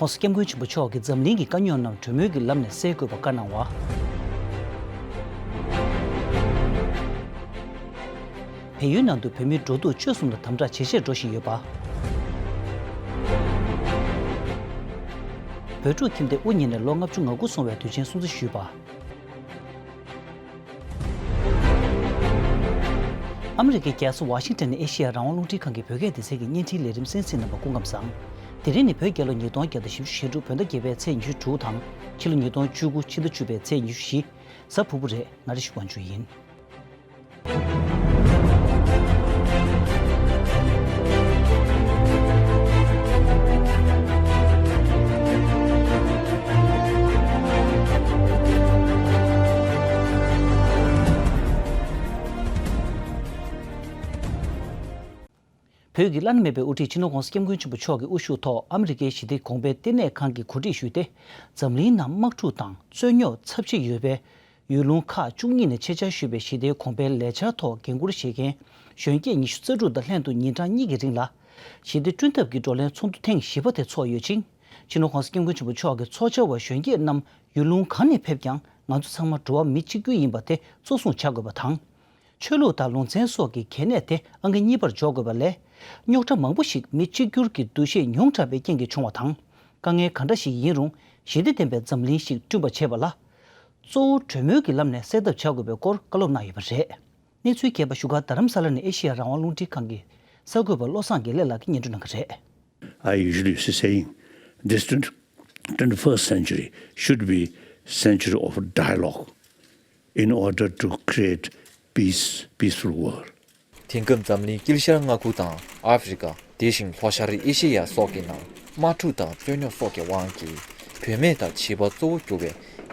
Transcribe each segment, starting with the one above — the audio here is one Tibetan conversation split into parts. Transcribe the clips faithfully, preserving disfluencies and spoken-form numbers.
༸གོང་ས་༸སྐྱབས་མགོན་ཆེན་པོ་མཆོག་གིས་འཛམ་གླིང་གི་དཀའ་རྙོག་རྣམས་གྲོས་མོལ་གྱི་ལམ་ནས་སེལ་དགོས་པ་བཀའ་གནང་བ། བལ་ཡུལ་ནང་དུ་བོད་མིའི་འགྲོ་འདུག་སྤྱོད་གསུམ་ལ་དམ་དྲག་ཇེ་ཆེར་འགྲོ་བཞིན་ཡོད་པ། བོད་ཕྲུག་ཁྱིམ་སྡེ་དབུ་བརྙེས་ནས་ལོ་ལྔ་བཅུ་ང་དགུ་སོང་བའི་དུས་ཆེན་སྲུང་བརྩི་ཞུས་པ། ཨ་མི་རི་ཀའི་རྒྱལ་ས་ཝ་ཤིང་ཊོན་ནས་ཨེ་ཤེ་ཡ་རང་དབང་རླུང་འཕྲིན་ཁང་གི་བོད་སྐད་སྡེ་ཚན་གྱི་བརྙན་འཕྲིན་ལས་རིམ་གསན་གཟིགས་གནང་བར་སྐུ་ཁམས་བཟང་། དེ་རིང་ནི་བོད་རྒྱལ་ལོ་ཉིས་སྟོང་བརྒྱ་དང་བཞི་བཅུ་ཞེ་དྲུག་བོད་ཟླ་བརྒྱད་པའི་ཚེས་ཉི་ཤུ་དྲུག་དང་། ཕྱི་ལོ་ཉིས་སྟོང་བཅུ་དགུ་ཕྱི་ཟླ་བཅུ་པའི་ཚེས་ཉི་ཤུ་བཞི། གཟའ་ཕུར་བུ་རེད། ང་རེ་ཞུ་དབང་ཆུ་ཡིན། བོད་ཀྱི་བླ་ན་མེད་པའི་དབུ་ཁྲིད་སྤྱི་ནོར་༸གོང་ས་༸སྐྱབས་མགོན་ཆེན་པོ་མཆོག་གི་དབུ་བཞུགས་ཐོག་ཨ་མི་རི་ཀའི་ཞི་བདེ་གོང་འཕེལ་ལྟེ་གནས་ཁང་གིས་གོ་སྒྲིག་ཞུས་ཏེ། འཛམ་གླིང་ནང་དམག་འཁྲུག་དང་རྩོད་རྙོག་ཚབས་ཆེ་ཡོད་པའི་ཡུལ་ལུང་ཁག་བཅུ་གཉིས་ནས་ཆེད་བཅར་ཞུས་པའི་ཞི་བདེའི་གོང་འཕེལ་ལས་འཆར་ཐོག་འགན་འཁུར་བཞེས་མཁན་གཞོན་སྐྱེས་ཉི་ཤུ་རྩ་དྲུག་དང་ལྷན་དུ་ཉིན་གྲངས་གཉིས་ཀྱི་རིང་ལ། ཞི་བདེ་བསྐྲུན་ཐབས་ཀྱི་བགྲོ་གླེང་ཚོགས་འདུ་ཐེངས་བཞི་པ་དེ་ཚོགས་ཡོད་ཅིང་། སྤྱི་ནོར་༸གོང་ས་༸སྐྱབས་མགོན་ཆེན་པོ་མཆོག་གིས་ཚོགས་བཅར་བ་གཞོན་སྐྱེས་རྣམས་ཡུལ་ལུང་གང་ནས་ཕེབས་ཀྱང་ང་ཚོ་ཚང་མ་འགྲོ་བ་མི་གཅིག་གྱུར་ཡིན་པ་དེ་གཙོ་བཟུང་བྱ་དགོས་པ་དང་། ཆོས་ལུགས་དང་ལུང་ཚན་སོགས་ཀྱི་གལ་གནད་དེ་ཨང་ཀི་གཉིས་པར་འཇོག་དགོས་པ་ལས། རྙོག་དྲ་མང་པོ་ཞིག་མི་གཅིག་གྱུར་གྱི་འདུ་ཤེས་ཉུང་དྲགས་པའི་རྐྱེན་གྱིས་བྱུང་བ་དང་། དཀའ་ངལ་གང་འདྲ་ཞིག་ཡིན་རུང་ཞི་བདེ་ལྡན་པའི་འཛམ་གླིང་ཞིག་བསྐྲུན་པར་བྱེད་པ་ལ། གཙོ་བོ་གྲོས་མོལ་གྱི་ལམ་ནས་སེལ་ཐབས་བྱ་དགོས་པའི་སྐོར་བཀའ་སློབ་གནང་ཡོད་པ་རེད། གནས་ཚུལ་རྒྱས་པ་བཞུགས་སྒར་རྡ་རམ་ས་ལ་ནས་ཨེ་ཤེ་ཡ་རང་དབང་རླུང་འཕྲིན་ཁང་གི་གསར་འགོད་པ་བློ་བཟང་དགེ་ལེགས་ལགས་ཀྱིས་སྙན་སྒྲོན་གནང་གི་རེད། I usually used to saying, this twenty-first century should be century of dialogue in order to create peace, peaceful world. དེང་སྐབས་འཛམ་གླིང་དཀྱིལ་ཤར་མངའ་ཁུལ་དང་ཨ་ཧྥེ་རི་ཀ། དེ་བཞིན་ལྷོ་ཤར་ཨེ་ཤེ་ཡ་སོགས་ཀྱི་ནང་དམག་འཁྲུག་དང་རྩོད་རྙོག་སོགས་ཀྱི་དབང་གིས་བུད་མེད་དང་བྱིས་པ་གཙོ་བོ་གྱུར་བའི་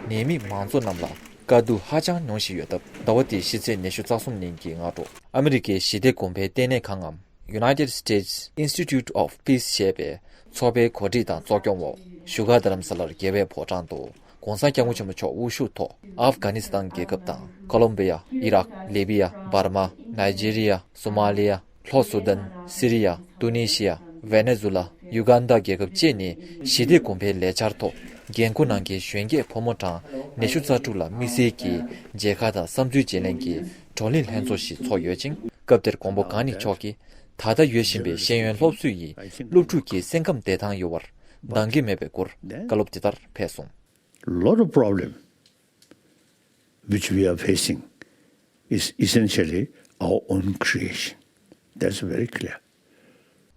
ནད་མེད་མང་ཚོགས་རྣམས་ལ་དཀའ་སྡུག་ཧ་ཅང་མྱོང་བཞིན་ཡོད་སྟབས། ཟླ་བ་འདིའི་ཕྱི་ཚེས་ཉི་ཤུ་རྩ་གསུམ་ཉིན་གྱི་སྔ་དྲོ་ཨ་མི་རི་ཀའི་ཞི་བདེ་གོང་འཕེལ་ལྟེ་གནས་ཁང་ངམ། United States Institute of Peace ཞེས་པའི་ཚོགས་པའི་གོ་སྒྲིག་དང་གཙོ་སྐྱོང་འོག་བཞུགས་སྒར་རྡ་རམ་ས་ལར་རྒྱལ་བའི་ཕོ་བྲང་དུ་༸གོང་ས་༸སྐྱབས་མགོན་ཆེན་པོ་མཆོག་དབུ་བཞུགས་ཐོག་ཨབ་གྷ་ནི་སི་ཐན་རྒྱལ་ཁབ་དང་ཀོ་ལོམ་བི་ཡ། ཨི་རག་ལི་བི་ཡ། འབར་མ། ནཱི་ཇི་རི་ཡ། སོ་མ་ལི་ཡ། ལྷོ་སུ་དན། སི་རི་ཡ། ཏུ་ནི་ཤི་ཡ། ཝེ་ནེ་ཛུ་ལ། ཡུ་གན་དཱ་རྒྱལ་ཁབ་བཅས་ནས་ཞི་བདེ་གོང་འཕེལ་ལས་འཆར་ཐོག་འགན་འཁུར་གནང་མཁན་གཞོན་སྐྱེས་ཕོ་མོ་གྲངས་ཉི་ཤུ་རྩ་དྲུག་ལ་དམིགས་བསལ་གྱིས་མཇལ་ཁ་དང་བསམ་ཚུལ་བརྗེ་ལེན་གྱི་བགྲོ་གླེང་ལྷན་ཚོགས་ཤིག་ཚོགས་ཡོད་ཅིང་། སྐབས་དེར་མགོན་པོ་གང་ཉིད་མཆོག་གིས། ད་ལྟ་ཡོད་བཞིན་པའི་ཤེས་ཡོན་སློབ་གསོ་ཡིས་སློབ་ཕྲུག་གི་སེམས་ཁམས་བདེ་ཐང་ཡོང་བར་འདང་གི་མེད་པའི་སྐོར་བཀའ་སློབ་འདི་ལྟར་ཕེབས་སོང་། Lot of problem which we are facing is essentially our own creation. That's very clear.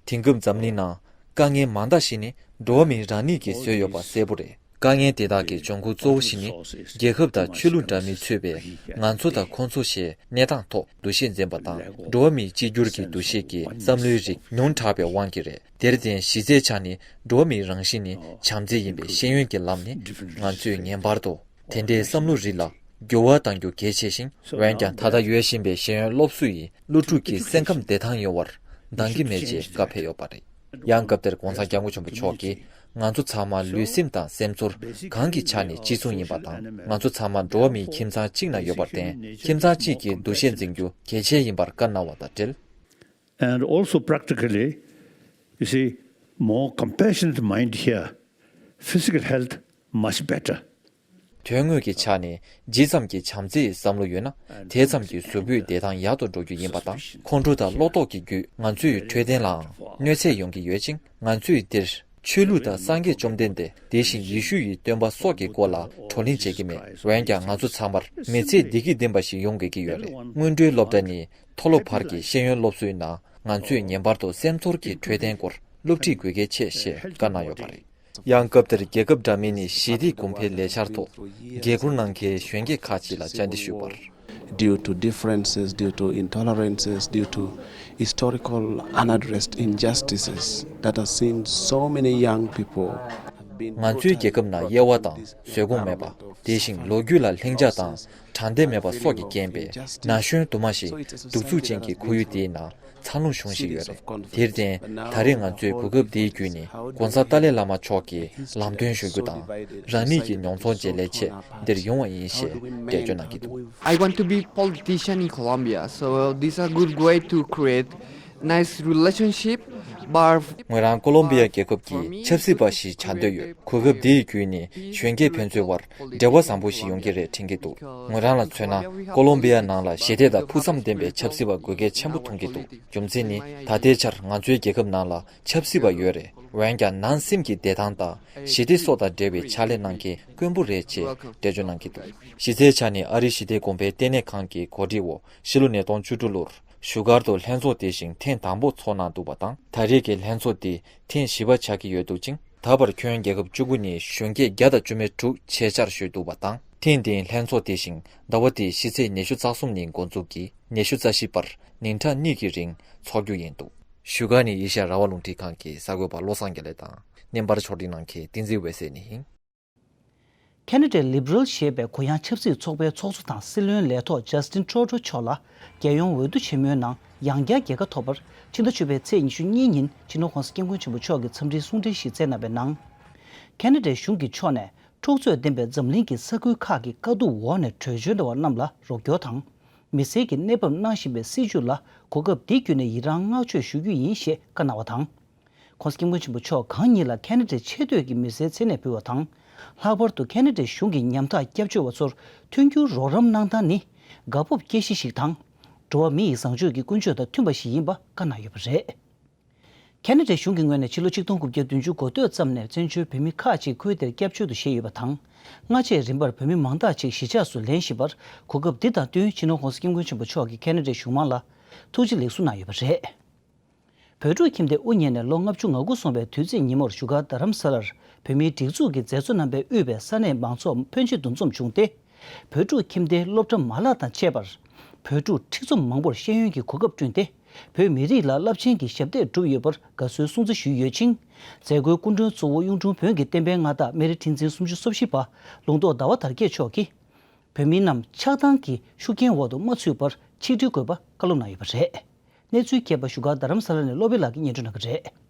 དེང་སྐབས་འཛམ་གླིང་ནང་དཀའ་ངལ་མང་དག་ཞིག་ནི་འགྲོ་བ་མིའི་རང་ཉིད་ཀྱིས་བཟོས་ཡོད་པ་གསལ་པོ་རེད། དཀའ་ངལ་དེ་དག་གི་འབྱུང་ཁུངས་གཙོ་བོ་ཞིག་ནི་རྒྱལ་ཁབ་དང་ཆོས་ལུགས་འདྲ་མིན་ཚུད་པའི་ང་ཚོ་དང་ཁོང་ཚོ་ཞེས་གནས་སྟངས་ཐོག་འདུ་ཤེས་འཛིན་པ་དང་། འགྲོ་བ་མིའི་གཅིག་གྱུར་གྱི་འདུ་ཤེས་ཀྱི་བསམ་བློའི་རིགས་ཉུང་དྲགས་པའི་དབང་གིས་རེད། དེར་བརྟེན་གཞི་རྩའི་ཆ་ནས་འགྲོ་བ་མིའི་རང་གཤིས་ནི་བྱམས་བརྩེ་ཡིན་པའི་ཤེས་ཡོན་གྱི་ལམ་ནས་ང་ཚོས་ངེས་པར་དུ་དེ་འདྲའི་བསམ་བློ་རིགས་ལ་འགྱུར་བ་གཏང་རྒྱུ་གལ་ཆེ་ཞིང་། འོན་ཀྱང་ད་ལྟ་ཡོད་བཞིན་པའི་ཤེས་ཡོན་སློབ་གསོ་ཡིས་སློབ་ཕྲུག་གི་སེམས་ཁམས་བདེ་ཐང་ཡོང་བར་འདང་གི་མེད་ཅེས་བཀའ་ཕེབས་ཡོད་པ་རེད། ཡང་སྐབས་དེར་༸གོང་ས་༸སྐྱབས་མགོན་ཆེན་པོ་མཆོག་གིས་ང་ཚོ་ཚང་མ་ལུས་སེམས་དང་སེམས་ཚོར་གང་གི་ཆ་ནས་གཅིག་མཚུངས་ཡིན་པ་དང་། ང་ཚོ་ཚང་མ་འགྲོ་བ་མིའི་ཁྱིམ་ཚང་གཅིག་ན་ཡོད་པར་བརྟེན། ཁྱིམ་ཚང་གཅིག་གི་འདུ་ཤེས་འཛིན་རྒྱུ་གལ་ཆེ་ཡིན་པར་བཀའ་གནང་བ་དང་འབྲེལ། And also practically, you see, more compassionate mind here, physical health much better. དོན་དངོས་ཀྱི་ཆ་ནས་ཇི་ཙམ་གྱི་བྱམས་བརྩེའི་བསམ་བློ་ཡོད་ན། དེ་ཙམ་གྱིས་གཟུགས་པོའི་བདེ་ཐང་ཡག་ཏུ་འགྲོ་རྒྱུ་ཡིན་པ་དང་། ཁོང་ཁྲོ་དང་བློ་ལྡོག་གི་བརྒྱུད་ང་ཚོའི་འཕྲོད་བསྟེན་ལའང་གནོད་འཚེ་ཡོང་གི་ཡོད་ཅིང་། ང་ཚོས་འདིར་ཆོས་ལུགས་དང་སངས་རྒྱས་བཅོམ་ལྡན་འདས། དེ་བཞིན་ཡེ་ཤུ་ཡི་སྟོན་པ་སོགས་ཀྱི་སྐོར་ལ་བགྲོ་གླེང་བྱེད་ཀྱི་མེད། འོན་ཀྱང་ང་ཚོ་ཚང་མར་མི་ཚེ་བདེ་སྐྱིད་ལྡན་པ་ཞིག་ཡོང་དགོས་ཀྱི་ཡོད་རེད། སྔོན་འགྲོའི་སློབ་གྲྭ་ནི་མཐོ་སློབ་བར་གྱི་ཤེས་ཡོན་སློབ་གསོའི་ནང་ང་ཚོས་ངེས་པར་དུ་སེམས་ཚོར་གྱི་འཕྲོད་བསྟེན་སྐོར་སློབ་ཁྲིད་དགོས་གལ་ཆེ་ཞེས་བཀའ་གནང་ཡོད་པ་རེད། ཡང་སྐབས་དེར་རྒྱལ་ཁབ་འདྲ་མིན་ནས་ཞི་བདེ་གོང་འཕེལ་ལས་འཆར་ཐོག་འགན་འཁུར་གནང་མཁན་གཞོན་སྐྱེས་ཁག་ཅིག་ལ་བཅར་འདྲི་ཞུས་པར། Due to differences, due to intolerances, due to historical unaddressed injustices that have seen so many young people have been ང་ཚོའི་རྒྱལ་ཁབ་ནང་དབྱེ་བ་དང་བཟོད་སྒོམ་མེད་པ། དེ་བཞིན་ལོ་རྒྱུས་ལ་ལྷིང་འཇགས་དང་དྲང་བདེན་མེད་པ་སོགས་ཀྱི་རྐྱེན་པས། ན་གཞོན་དུ་མ་ཞིག་གདུག་རྩུབ་ཅན་གྱི་ཁོར་ཡུག་དེའི་ནང་འཚར་ལོངས་བྱུང་བཞིན་ཡོད་རེད། དེར་བརྟེན་ད་རེས་ང་ཚོས་གོ་སྐབས་འདིའི་བརྒྱུད་ནས་༸གོང་ས་ཏཱ་ལའི་བླ་མ་མཆོག་གི་ལམ་སྟོན་ཞུ་རྒྱུ་དང་། རང་ཉིད་ཀྱི་མྱོང་ཚོར་བརྗེ་ལེན་ཆེད་འདིར་ཡོང་བ་ཡིན་ཞེས་འགྲེལ་བརྗོད་གནང་གི་འདུག I want to be politician in Colombia, so this is a good way to create nice relationship, but ངོས་རང་ཀོ་ལོམ་བི་ཡ་རྒྱལ་ཁབ་ཀྱི་ཆབ་སྲིད་པ་ཞིག་བྱ་འདོད་ཡོད། གོ་སྐབས་འདི་ཡི་བརྒྱུད་ནས་གཞོན་སྐྱེས་ཕན་ཚུན་དབར་འབྲེལ་བ་བཟང་པོ་ཞིག་ཡོང་གི་རེད་དྲན་གྱི་འདུག་ངོས་རང་ལ་མཚོན་ན་ཀོ་ལོམ་བི་ཡ་ནང་ལ་ཞི་བདེ་དང་ཕུགས་བསམ་ལྡན་པའི་ཆབ་སྲིད་པ་དགོས་གལ་ཆེན་པོ་མཐོང་གི་འདུག་རྒྱུ་མཚན་ནི་ད་ལྟའི་ཆར་ང་ཚོའི་རྒྱལ་ཁབ་ནང་ལ་ཆབ་སྲིད་པ་ཡོད་རེད། འོན་ཀྱང་ནང་སེམས་ཀྱི་བདེ་ཐང་དང་ཞི་བདེ་སོགས་དང་འབྲེལ་བའི་ཕྱག་ལས་གནང་མཁན་དཀོན་པོ་རེད་ཅེས་འགྲེལ་བརྗོད་གནང་གི་འདུག་གཞི་རྩའི་ཆ་ནས་ཨ་རིའི་ཞི་བདེ་གོང་འཕེལ་ལྟེ་གནས་ཁང་གི་གོ་སྒྲིག་འོག་ཕྱི་ལོ་ཉིས་སྟོང་བཅུ་དྲུག་ལོར་བཞུགས་སྒར་དུ་ལྷན་ཚོགས་དེ་བཞིན་ཐེངས་དང་པོ་འཚོགས་གནང་འདུག་པ་དང་། ད་རེས་ཀྱི་ལྷན་ཚོགས་དེ་ཐེངས་བཞི་པ་ཆགས་ཀྱི་ཡོད་འདུག་ཅིང་། ད་བར་ཁྱོན་རྒྱལ་ཁབ་བཅུ་དགུ་ནས་གཞོན་སྐྱེས་བརྒྱ་དང་བཅུ་མེད་དྲུག་ཆེད་བཅར་ཞུས་འདུག་པ་དང་། ཐེངས་འདིའི་ལྷན་ཚོགས་དེ་བཞིན་ཟླ་བ་འདིའི་ཕྱི་ཚེས་ཉི་ཤུ་རྩ་གསུམ་ནས་འགོ་འཛུགས་ཀྱིས་ཉི་ཤུ་རྩ་བཞི་བར་ཉིན་གྲངས་གཉིས་ཀྱི་རིང་འཚོགས་རྒྱུ་ཡིན་འདུག་བཞུགས་སྒར་ནས་ཨེ་ཤ་ཡ་རང་དབང་རླུང་འཕྲིན་ཁང་གི་གསར་འགོད་པ་བློ་བཟང་རྒྱ་ལེ་དང་བརྙན་པར་ཕྱོགས་སྒྲིག་གནང་མཁན་བསྟན་འཛིན་འོད་ཟེར་ནས་ཡིན། ཁེ་ན་ཌའི་ལིབ་རལ་ཞེས་པའི་གུ་ཡངས་ཆབ་སྲིད་ཚོགས་པའི་ཚོགས་གཙོ་དང་སྲིད་བློན་ལས་ཐོག་ཇ་སི་ཊིན་ཁྲོ་ཁྲོ་མཆོག་ལ་རྒྱལ་ཡོངས་འོས་བསྡུ་ཆེན་མོའི་ནང་ཡང་བསྐྱར་རྒྱལ་ཁ་ཐོབ་པར་ཕྱི་ཟླ་བཅུ་པའི་ཚེས་ཉི་ཤུ་གཉིས་ཉིན་སྤྱི་ནོར་༧གོང་ས་༧སྐྱབས་མགོན་ཆེན་པོ་མཆོག་གིས་འཚམས་འདྲིའི་གསུང་འཕྲིན་ཞིག་བསྩལ་གནང་བའི་ནང་། ཁེ་ན་ཌའི་གཞུང་གི་ཕྱོགས་ནས་འཁྲུག་རྩོད་ལྡན་པའི་འཛམ་གླིང་གི་ས་ཁུལ་ཁག་གི་དཀའ་སྡུག་འོག་ནས་བྲོས་བྱོལ་འགྲོ་བ་རྣམས་ལ་རོགས་སྐྱོར་དང་། མི་སེར་གྱིས་གནས་བབ་གནང་བཞིན་པའི་སྲིད་བྱུས་ལ་གོ་སྐབས་འདི་བརྒྱུད་ནས་ཡི་རང་བསྔགས་བརྗོད་ཞུ་རྒྱུ་ཡིན་ཞེས་བཀའ་གནང་བ་དང་། ༸གོང་ས་༸སྐྱབས་མགོན་ཆེན་པོ་མཆོག་གང་ཉིད་ལ་ཁེ་ན་ཌའི་ཆེས་མཐོའི་མི་སེར་མཚན་གནས་ཕུལ་བ་དང་། ལྷག་པར་དུ་ཁེ་ན་ཌའི་གཞུང་གི་ཉམ་ཐག་སྐྱབས་བཅོལ་བ་ཚོར་མཐུན་འགྱུར་རོགས་རམ་གནང་སྟངས་ནི་དགའ་སྤོབས་སྐྱེ་གཞི་ཞིག་དང་། འགྲོ་བ་མི་ཡི་བཟང་སྤྱོད་ཀྱི་ཀུན་སྤྱོད་དང་མཐུན་པ་ཞིག་ཡིན་པ་བཀའ་གནང་ཡོད་པ་རེད། ཁེ་ན་ཌའི་གཞུང་གི་ངོས་ནས་ཕྱི་ལོ་ཆིག་སྟོང་དགུ་བརྒྱ་བདུན་ཅུ་འགོ་སྟོད་ཙམ་ནས་བཙན་བྱོལ་བོད་མི་ཁག་ཅིག་ཁུལ་དེར་སྐྱབས་བཅོལ་དུ་བཞེས་ཡོད་པ་དང་། སྔ་རྗེས་རིམ་པར་བོད་མི་མང་དག་ཅིག་གཞིས་ཆགས་སུ་ལེན་བཞིན་པར་གོ་སྐབས་འདི་དང་བསྟུན་སྤྱི་ནོར་༸གོང་ས་༸སྐྱབས་མགོན་ཆེན་པོ་མཆོག་གིས་ཁེ་ན་ཌའི་གཞུང་མང་ལ་ཐུགས་རྗེ་ལེགས་གསོལ་གནང་ཡོད་པ་རེད། བོད་ཕྲུག་ཁྱིམ་སྡེ་དབུ་བརྙེས་ནས་ལོ་ལྔ་བཅུ་ང་དགུ་སོང་བའི་དུས་ཚིགས་ཉིན་མོར་བཞུགས་སྒར་རྡ་རམ་ས་ལར་བོད་མིའི་སྒྲིག་འཛུགས་ཀྱི་མཛད་གཙོ་རྣམ་པས་དབུས་པའི་ས་གནས་མང་ཚོགས་ཕོན་ཆེ་འདུ་འཛོམས་བྱུང་སྟེ། བོད་ཕྲུག་ཁྱིམ་སྡེའི་སློབ་གྲྭ་མ་ལག་དང་བཅས་པར་བོད་ཕྲུག་ཁྲི་ཚོ་མང་པོར་ཤེས་ཡོན་གྱི་གོ་སྐབས་བསྐྲུན་ཏེ། བོད་མི་རིགས་ལ་རླབས་ཆེན་གྱི་ཞབས་འདེགས་བསྒྲུབས་ཡོད་པར་དགའ་བསུའི་སྲུང་བརྩི་ཞུས་ཡོད་ཅིང་། མཛད་སྒོའི་སྐུ་མགྲོན་གཙོ་བོ་གཡུང་དྲུང་བོན་གྱི་བསྟན་པའི་མངའ་བདག་སྨན་རི་ཁྲི་འཛིན་སུམ་ཅུ་སོ་བཞི་པ་ལུང་རྟོགས་ཟླ་བ་དར་རྒྱས་མཆོག་གིས། བོད་མི་རྣམས་ཆགས་སྡང་གི་ཤུགས་རྐྱེན་འོག་ཏུ་མ་ཚུད་པར་ཆིག་སྒྲིལ་དགོས་པ་བཀའ་སློབ་གནང་ཡོད་པ་རེད། གནས་ཚུལ་རྒྱས་པ་བཞུགས་སྒར་རྡ་རམ་ས་ལ་ནས་བློ་བྷེ་ལགས་ཀྱིས་སྙན་སྒྲོན་གནང་གི་རེད།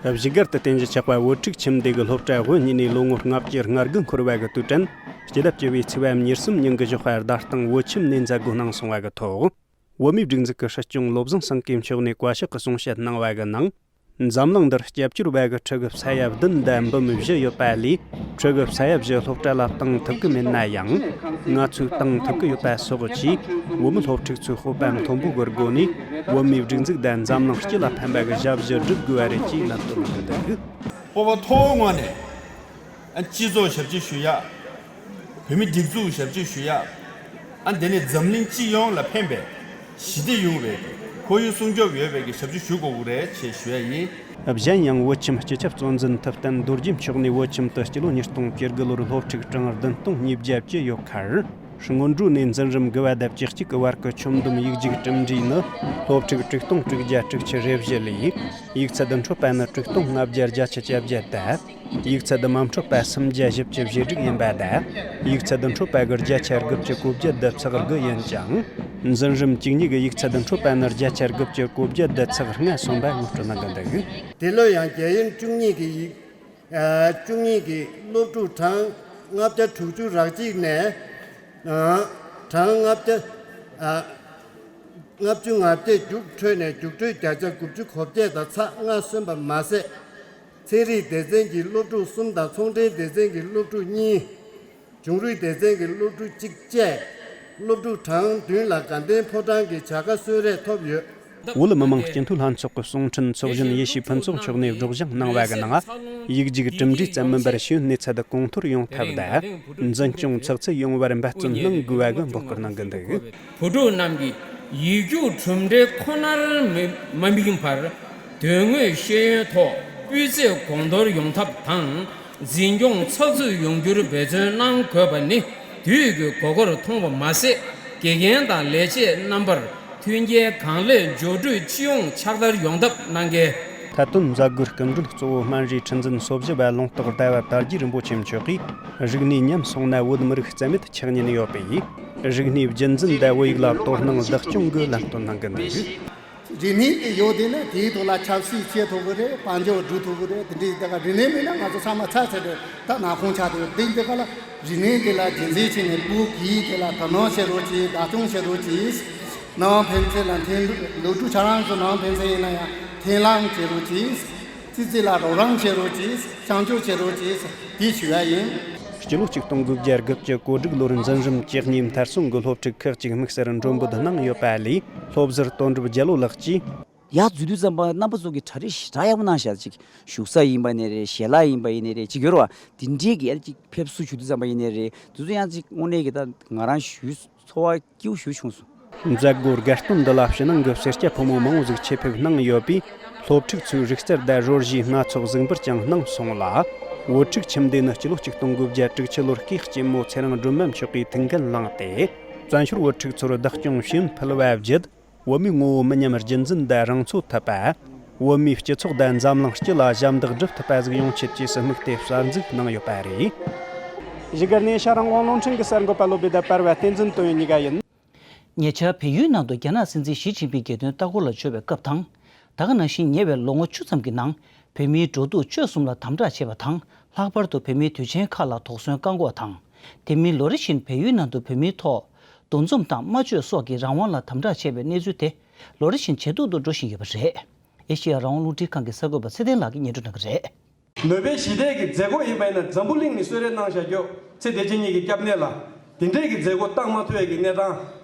བཞུགས་སྒར་དུ་རྟེན་གཞི་ཆགས་པ་བོད་ཕྲུག་ཁྱིམ་སྡེ་གི་སློབ་གྲྭ་དབུ་བརྙེས་ནས་ལོ་ངོ་ལྔ་བཅུ་ང་དགུ་འཁོར་བ་གི་དུས་དྲན་སྤྱི་ཟླ་བཅུ་བའི་ཚེས་པ་ཉེར་གསུམ་ཉིན་གྱི་ཞོགས་པར་བརྡ་སྟངས་བོད་ཁྱིམ་ནས་མཛད་སྒོ་གནང་སོང་བ་གི་ཐོག་བོད་མིའི་སྒྲིག་འཛུགས་ཀྱི་སྲིད་སྐྱོང་བློ་བཟང་སེང་གེ་མཆོག་ནས་བཀའ་ཤག་གི་གསུང་བཤད་གནང་བ་གི་ནང་། འཛམ་གླིང་འདིར་སྐྱབས་བཅོལ་བ་གི་ཕྲུ་གུ་ས་ཡ་བདུན་དང་འབུམ་བཞི་ཡོད་པ་ལས། ཕྲུ་གུ་ས་ཡ་བཞི་སློབ་གྲྭ་ལ་བཏང་ཐུབ་ཀྱི་མེད་ན་ཡང་། ང་ཚོས་བཏང་ཐུབ་ཀྱི་ཡོད་པ་སོགས་ཀྱིས། བོད་མི་སློབ་ཕྲུག་ཚོའི་སྤོབས་པ་མཐོན་པོ་གི་སྒོ་ནས། བོད་མིའི་སྒྲིག་འཛུགས་དང་འཛམ་གླིང་སྤྱི་ལ་ཕན་པ་གི་ཞབས་ཞུ་སྒྲུབ་དགོས་པ་རེད་ཅེས་ལམ་སྟོན་གནང་གི་འདུག་སྤོབས་པ་མཐོ་བོའི་ངང་ནས། ཨ། སྤྱི་ཚོགས་ཞབས་ཕྱི་ཞུ་ཡག་བོད་མི་སྒྲིག་འཛུགས་ཞབས་ཕྱི་ཞུ་ཡག་ཨ། དེ་ནས་འཛམ་གླིང་སྤྱི་ཡོངས་ལ་ཕན་པའི་ཞི་བདེ་ཡོང་བའི་ཁོར་ཡུག་སྲུང་སྐྱོབ་ཡོད་པའི་གི་ཞབས་ཕྱི་ཞུ་དགོས་ཀྱི་རེད་ཅེས་ཞུ་ཡ་ཡིན། གཞན་ཡང་བོད་ཁྱིམ་སྤྱི་ཁྱབ་གཙོ་འཛིན་ཐུབ་བསྟན་རྡོ་རྗེ་མཆོག་ནས་བོད་ཁྱིམ་དུ་སྤྱི་ལོ་ཉིས་སྟོང་བཅུ་དགུ་ལོར་སློབ་ཕྲུག་གྲངས་བདུན་སྟོང་ཉིས་བརྒྱ་བཅུ་ཡོད་ཁར། སྔོན་འགྲོ་ནས་འཛིན་རིམ་དགུ་བ་དང་བཅུ་གཅིག་གི་བར་གྱི་ཁྱོན་བསྡོམས་ཡིག་རྒྱུགས་གྲུབ་འབྲས་ནི། སློབ་ཕྲུག་དྲུག་སྟོང་དྲུག་བརྒྱ་དྲུག་ཅུ་རེ་བཞི་ལས། ཡིག་ཚད་མཐོ་པ་ནི་དྲུག་སྟོང་ལྔ་བརྒྱ་བརྒྱད་ཅུ་གྱ་བརྒྱད་དང་། ཡིག་ཚད་མ་མཐོ་པ་སུམ་བརྒྱ་བཞི་བཅུ་ཞེ་དྲུག་ཡིན་པ་དང་། ཡིག་ཚད་མཐོ་པ་གི་བརྒྱ་ཆ་དགུ་བཅུ་གོ་བརྒྱད་དང་ཚེག་དགུ་ཡིན་ཅིང་། འཛིན་རིམ་བཅུ་གཉིས་ཀྱི་ཡིག་ཚད་མཐོ་པ་ནི་བརྒྱ་ཆ་དགུ་བཅུ་གོ་བརྒྱད་དང་ཚེག་ལྔ་སོན་པ་ངོ་སྤྲོད་གནང་གི་འདུག་དེ་ལོ་ཡང་རྒྱལ་ཡོངས་བཅུ་གཉིས་ཀྱི་ཡིག་ཨ། བཅུ་གཉིས་ཀྱི་སློབ་ཕྲུག་གྲངས་ལྔ་བརྒྱ་དྲུག་ཅུ་རེ་གཅིག་ནས། ཨ། གྲངས་ལྔ་བརྒྱ། ཨ། ལྔ་བཅུ་ང་བརྒྱད་རྒྱུགས་འཕྲོད་ནས་རྒྱུགས་སྤྲོད་བརྒྱ་ཆ་དགུ་བཅུ་གོ་བརྒྱད་དང་ཚེག་ལྔ་སོན་པ་མ་ཟད། ཚན་རིག་སྡེ་ཚན་གྱི་སློབ་ཕྲུག་གསུམ་དང་ཚོང་འབྲེལ་སྡེ་ཚན་གྱི་སློབ་ཕྲུག་གཉིས། འབྱུང་རུས་སྡེ་ཚན་གྱི་སློབ་ཕྲུག་གཅིག་བཅས། སློབ་ཕྲུག་གྲངས་བདུན་ལ་དགའ་ལྡན་ཕོ་བྲང་གི་བྱ་དགའ་གསོལ་རས་ཐོབ་ཡོད། བོད་མི་མང་སྤྱི་འཐུས་ལྷན་ཚོགས་ཀྱི་གསུང་འཕྲིན་ཚོགས་གཞོན་ཡེ་ཤེས་ཕུན་ཚོགས་མཆོག་ནས་སྒྲོག་སྦྱང་གནང་བ་གི་ནང་། ཡིག་རྒྱུགས་གྲུབ་འབྲས་ཙམ་མིན་པར་ཤེས་ཡོན་གནས་ཚད་གོང་མཐོར་ཡོང་ཐབས་དང་། འཛིན་སྐྱོང་ཚགས་ཚུད་ཡོང་བར་འབད་བརྩོན་གནང་དགོས་པ་གི་འབོད་སྐུལ་གནང་གི་འདུག་བོད་ཕྲུག་རྣམས་ཀྱིས་ཡིག་རྒྱུགས་གྲུབ་འབྲས་ཁོ་ནར་མི་མ་དམིགས་པར། དོན་དངོས་ཤེས་ཡོན་ཐོག་སྤུས་ཚད་གོང་མཐོར་ཡོང་ཐབས་དང་། འཛིན་སྐྱོང་ཚགས་ཚུད་ཡོང་རྒྱུར་འབད་བརྩོན་གནང་དགོས་པ་ནི་དུས་ཀྱི་དགོས་མཁོར་མཐོང་བ་མ་ཟད། དགེ་རྒན་དང་ལས་བྱེད་རྣམ་པར་མཐུན་རྐྱེན་གང་ལེགས་སྦྱོར་སྤྲོད་སྤྱི་ཡོངས་ཕྱག་བསྟར་ཡོང་ཐབས་གནང་གལ། མཐའ་དོན་མཛད་སྒོའི་སྐུ་མགྲོན་གཙོ་བོ་སྨན་རིའི་ཁྲི་འཛིན་སོ་བཞི་པ་ལུང་རྟོགས་ཟླ་བ་དར་རྒྱས་རིན་པོ་ཆེ་མཆོག་གིས། རིག་གནས་ཉམས་སོང་ན་བོད་མི་རིགས་རྩ་མེད་ཆགས་ཉེན་ཡོད་པས། རིག་གནས་རྒྱུན་འཛིན་དང་བོད་ཡིག་ལ་དོ་སྣང་བདག་སྐྱོང་གི་ལམ་སྟོན་གནང་གི་འདུག་རིག་གནས་དེ་ཡོད་དེ་ན་དེའི་ཐོག་ལ་ཆབ་སྲིད་བྱེད་ཐུབ་ཀྱི་རེད། དཔལ་འབྱོར་སྒྲུབ་ཐུབ་ཀྱི་རེད། དེ་འདྲའི་ད་ག་རིག་གནས་མེད་ན་ང་ཚོ་ཚང་མ་ཚར་ཚར་རེད། ད་ནག་ཁུང་ཆགས་འདུག་དེ་འདི་ག་ལ་རིག་གནས་དེ་ལ་རྒྱུན་འཛིན་བྱས་ནས་བོད་ཀྱི་དེ་ལ་དོ་སྣང་བྱེད་རོགས་གྱིས། བདག་སྐྱོང་བྱེད་རོགས་གྱིས། ནང་ཕན་ཚུན་ལ་འཐེན་ལུགས་ཁྱེད་རང་ཚོ་ནང་ཕན་ཚུན་ཡིན་ན་ཡང་འཐེན་ལངས་བྱེད་རོགས་གྱིས། ཙི་ཙི་ལ་རོགས་རམ་བྱེད་རོགས་གྱིས། བྱང་ཆུབ་བྱེད་རོགས་གྱིས། དེ་ཞུ་ཡ་ཡིན། སྤྱི་ལོ་ཆིག་སྟོང་དགུ་བརྒྱ་དགུ་བཅུ་གོ་དྲུག་ལོར་འཛིན་རིམ་བཅུ་གཉིས་མཐར་སོན་གྱི་སློབ་ཕྲུག་ཁག་ཅིག་དམིགས་བསལ་མགྲོན་འབོད་གནང་ཡོད་པ་ལས། སློབ་ཟུར་དོན་གྲུབ་རྒྱལ་ལོ་ལགས་ཀྱིས། ཡར་འཛུལ་དུས་ཙམ་པ་རྣམ་པ་ཚོ་གིས་གྲ་སྒྲིག་ཞེ་དྲག་ཡག་པོ་གནང་བཞག་ཅིག་བཞུགས་ས་ཡིན་པ་ནས་རེད། ཞལ་ལག་ཡིན་པ་ཡིན་ནས་རེད། ཅིག་ཡོད་རེད་བ། དེ་འདྲའི་གི་ཡར་ཅིག་ཕེབས་བསུ་ཞུ་དུས་ཙམ་པ་ཡིན་ནས་རེད། དེ་ཚོ་ཡང་ཅིག་དངོས་གནས་གི་ད་ང་རང་ཞུ་ཚོར་བ་སྐྱིད་པོ་ཞེ་པོ་བྱུང་སོང་། མཛད་སྒོ་དགའ་སྟོན་འདི་ལ་ཕྱི་ནང་གི་སེར་སྐྱ་ཕོ་མོ་མང་བོ་ཟིག་ཆེད་ཕེབས་གནང་ཡོད་པས། སློབ་ཕྲུག་ཚོས་རིག་རྩལ་དང་རོལ་གཞས་སྣ་ཚོགས་གཟིགས་འབུལ་ཀྱང་གནང་སོང་ལ། བོད་ཕྲུག་ཁྱིམ་སྡེ་ནི་སྤྱི་ལོ་ཆིག་སྟོང་དགུ་བརྒྱ་དྲུག་ཅུ་ལོར་སྐུའི་གཅེན་མོ་ཚེ་རིང་སྒྲོལ་མ་མཆོག་གིས་ཐུགས་འགན་བླངས་ཏེ། བཙན་བྱོལ་བོད་ཕྲུག་ཚོར་བདག་སྐྱོང་ཞུ་ཡུན་ཕུལ་བ་བརྒྱུད། བོད་མིའི་ངོ་བོ་མི་ཉམས་རྒྱུན་འཛིན་དང་རང་འཚོ་ཐུབ་པ། བོད་མིའི་སྤྱི་ཚོགས་དང་འཛམ་གླིང་སྤྱི་ལ་ཞབས་འདེགས་སྒྲུབ་ཐུབ་པ་ཟིག་ཡོང་ཆེད་ཅེས་སུ་དམིགས་ཏེ་གསར་འཛུགས་གནང་ཡོད་པ་རེད། བཞུགས་སྒར་ནས་ཤ་རང་དབང་རླུང་འཕྲིན་གྱི་གསར་འགོད་པ་བློ་བདེ་དང་པར་བ་བསྟན་འཛིན་དོན་ཡོད་གཉིས་ཀ་ཡིན། ཉེ་ཆར་བལ་ཡུལ་ནང་དུ་རྒྱ་ནག་སྲིད་འཛིན་ཞི་ཅིན་ཕིང་རྒྱལ་དོན་ལྟ་སྐོར་ལ་འབྱོར་བའི་སྐབས་དང་། ད་ག་ནང་བཞིན་ཉེ་བའི་ལོ་ངོ་བཅུ་ཙམ་གྱི་ནང་བོད་མིའི་འགྲོ་འདུག་སྤྱོད་གསུམ་ལ་དམ་དྲག་བྱས་པ་དང་། ལྷག་པར་དུ་བོད་མིའི་དུས་ཆེན་ཁག་ལ་དོགས་ཟོན་བཀག་འགོག་དང་། དེ་མིན་ལོ་རེ་བཞིན་བལ་ཡུལ་ནང་དུ་བོད་མིའི་ཐོག་འདུ་འཛོམས་དང་སྨྲ་བརྗོད་སོགས་ཀྱི་རང་དབང་ལ་དམ་དྲག་བྱས་པའི་གནས་ཚུལ་དེ་ལོ་རེ་བཞིན་ཇེ་སྡུག་ཏུ་འགྲོ་བཞིན་ཡོད་པ་རེད། ཨེ་ཤེ་ཡ་རང་དབང་རླུང་འཕྲིན་ཁང་གི་གསར་འགོད་པ་ཚེ་བརྟན་ལགས་ཀྱིས་སྙན་སྒྲོན་གནང་གི་རེད། ནོ་བེལ་ཞི་བདེ་གི་མཛད་སྒོ་ཡིན་པ་ཡིན་ན་འཛམ་བུ་གླིང་ནས་གསོལ་རས་གནང་བཞག་རྒྱུ་ཚེ་བདེ་ཆེན་གཉིས་ཀྱི་སྐྱབས་གནས་ལ་དེ་འདྲས་ཀྱི་མཛད་སྒོ་བཏང་མ་ཐུབ་ཡས་ཀྱི་གནས་སྟངས།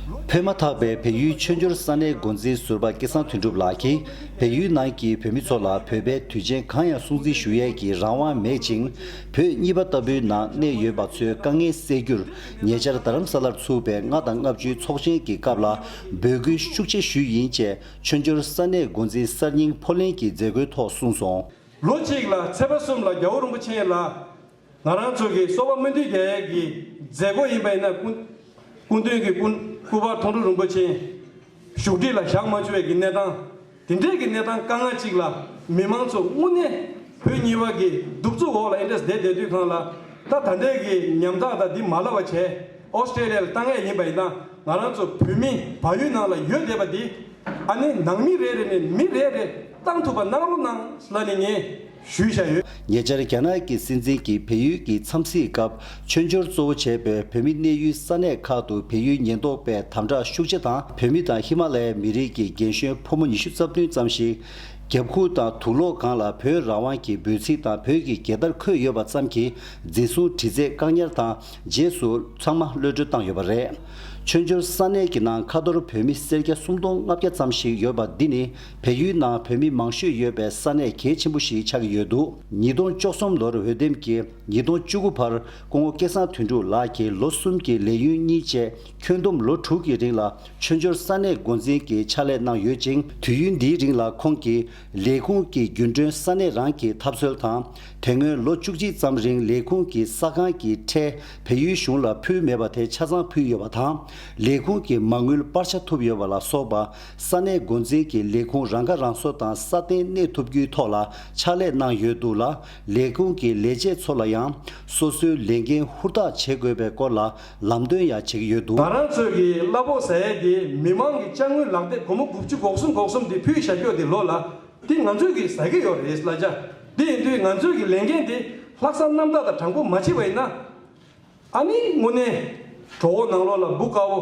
འཕོས་མ་ཐག་པའི་བལ་ཡུལ་མཆོད་འཇོར་ས་གནས་འགོ་འཛིན་ཟུར་པ་སྐལ་བཟང་དོན་གྲུབ་ལགས་ཀྱིས་བལ་ཡུལ་ནང་གི་བོད་མི་ཚོ་ལ་བོད་པའི་དུས་ཆེན་གང་ཡང་སྲུང་བརྩི་ཞུ་ཡས་ཀྱི་རང་དབང་མེད་ཅིང་། བོད་གཉིས་པ་ལྟ་བུའི་ནང་གནས་ཡོད་པ་ཚོའི་དཀའ་ངལ་སེལ་རྒྱུར་ཉེ་ཆར་རྡ་རམ་ས་ལར་ཚུགས་པའི་ལྔ་དང་ལྔ་བཅུའི་ཚོགས་ཆེན་གྱི་སྐབས་ལ་འབོད་སྐུལ་ཤུགས་ཆེ་ཞུས་ཡིན་ཅེས་མཆོད་འཇོར་ས་གནས་འགོ་འཛིན་གསར་རྙིང་ཕོ་ལྷན་གྱིས་མཛད་སྒོའི་ཐོག་གསུངས་སོང་། ལོ་གཅིག་ལ་ཚེས་པ་གསུམ་ལ་རྒྱལ་བ་རིན་པོ་ཆེ་ལ་ང་རང་ཚོ་གི་གསོལ་བ་སྨོན་འདུན་རྒྱག་ཡས་ཀྱི་མཛད་སྒོ་ཡིན་པ་ཡིན་ན། སྐུ་སྐུ་མདུན་གྱི་སྐུ་སྐུ་པར་མཐོང་གྲོལ་རིན་པོ་ཆེ་བཞུགས་ཁྲི་ལ་བཞེངས་མ་བཅུག་པའི་གི་གནས་སྟངས། དེ་འདྲའི་གི་གནས་སྟངས་དཀའ་ངལ་ཅིག་ལ་མི་མང་ཚོ་དངོས་གནས་བོད་གཉིས་པ་གི་གདུབ་ཚུགས་འོག་ལ་ཨེ་འདྲས་བསྡད་བསྡད་དུས་སྒང་ལ། ད་ད་ལྟའི་གི་ཉམ་ཐག་དང་འདི་མ་ལབ་པ་བྱས་ཨོ་སི་ཀྲེ་ལི་ཡ་ལ་བཏང་ཡས་ཡིན་པ་ཡིན་ན། ང་རང་ཚོ་བོད་མི་བལ་ཡུལ་ནང་ལ་ཡོད་བསྡད་པ་འདི། ཨ་ནི་ནང་མི་རེ་རེ་ནས་མི་རེ་རེ་བཏང་ཐུབ་པ་གནང་རོགས་གནང་ལབ་ནས་ངས་ཞུས་བཞག་ཡོད། ཉེ་ཆར་རྒྱ་ནག་གི་སྲིད་འཛིན་གྱིས་བལ་ཡུལ་གྱི་འཚམས་གཟིགས་སྐབས་མཆོད་འཇོར་གཙོ་བོ་བྱས་པའི་བོད་མི་གནས་ཡུལ་ས་གནས་ཁག་ཏུ་བལ་ཡུལ་ཉེན་རྟོག་པས་དམ་དྲག་ཤུགས་ཆེ་དང་། བོད་མི་དང་ཧི་མ་ལ་ཡའི་མི་རིགས་ཀྱི་རྒན་གཞོན་ཕོ་མོ་ཉི་ཤུ་རྩ་བདུན་ཙམ་ཞིག་རྒྱབ་ཁུག་དང་དུག་ལོག་སྒང་ལ་བོད་རང་དབང་གི་འབོད་ཚིག་དང་བོད་ཀྱི་རྒྱལ་དར་འཁོད་ཡོད་པ་ཙམ་གྱིས་འཛིན་བཟུང་དྲི་རྩད་བཀག་ཉར་དང་། རྗེས་སུ་ཚང་མ་གློད་གྲོལ་བཏང་ཡོད་པ་རེད། མཆོད་འཇོར་ས་གནས་ཀྱི་ནང་ཁ་ཐོར་བོད་མི་སེར་སྐྱ་སུམ་སྟོང་ལྔ་བརྒྱ་ཙམ་ཞིག་ཡོད་པ་འདི་ནི་བལ་ཡུལ་ནང་བོད་མི་མང་ཤོས་ཡོད་པའི་ས་གནས་གལ་ཆེན་པོ་ཞིག་ཆགས་ཀྱི་ཡོད་འདུག་ཉིས་སྟོང་བཅུ་གསུམ་ལོར་འོས་འདེམས་ཀྱིས་ཉིས་སྟོང་བཅུ་དགུ་བར་སྐུ་ངོ་སྐལ་བཟང་དོན་གྲུབ་ལགས་ཀྱིས་ལོ་གསུམ་གྱི་ལས་ཡུན་གཉིས་བཅས་ཁྱོན་བསྡོམས་ལོ་དྲུག་གི་རིང་ལ་མཆོད་འཇོར་ས་གནས་འགོ་འཛིན་གྱི་ཕྱག་ལས་གནང་ཡོད་ཅིང་། དུས་ཡུན་འདིའི་རིང་ལ་ཁོང་གིས་ལས་ཁུངས་ཀྱི་རྒྱུན་གྲོན་ས་གནས་རང་གི་ཐབས་འཚོལ་དང་། དེ་སྔོན་ལོ་བཅུ་གཅིག་ཙམ་རིང་ལས་ཁུངས་ཀྱི་ས་ཁང་གི་ཁྲལ་བལ་ཡུལ་གཞུང་ལ་ཕུལ་མེད་པ་དེ་ཆ་ཚང་ཕུལ་ཡོད་པ་དང་། ལས་ཁུངས་ཀྱི་མ་དངུལ་སྤར་ཆ་ཐུབ་ཡོད་པ་ལ་སོགས་པ། ས་གནས་འགོ་འཛིན་གྱིས་ལས་ཁུངས་རང་ཁ་རང་གསོ་དང་སྲ་བརྟན་གནས་ཐུབ་རྒྱུའི་ཐོག་ལ་ཕྱག་ལས་གནང་ཡོད་འདུག་ལ། ལས་ཁུངས་ཀྱི་ལས་བྱེད་ཚོ་ལ་ཡང་སོ་སོའི་ལས་འགན་ཧུར་ཐག་བྱེད་དགོས་པའི་སྐོར་ལ་ལམ་སྟོན་ཡང་བྱེད་ཀྱི་ཡོད་འདུག་ང་རང་ཚོའི་གི་གླ་ཕོགས་ཟ་ཡས་དེ་མི་མང་གི་ཅ་དངོས་ལག་དེབ་སྒོར་མོ་དགུ་བཅུ་གོ་གསུམ་གོ་གསུམ་དེ་ཕུལ་བཞག་རྒྱུ་དེ་ལོ་ལ་དེ་ང་ཚོས་གི་ཟ་གི་ཡོད་རེད་གླ་ཆ། དེ་ཡིན་དུས་ང་ཚོས་གི་ལས་འགན་དེ་ལྷག་བསམ་རྣམ་དག་དང་དྲང་པོ་མ་བྱས་པ་ཡིན་ན། ཨ་ནི་དངོས་གནས་གྲོད་ཁོག་ནང་ལོགས་ལ་འབུ་དཀར་པོ་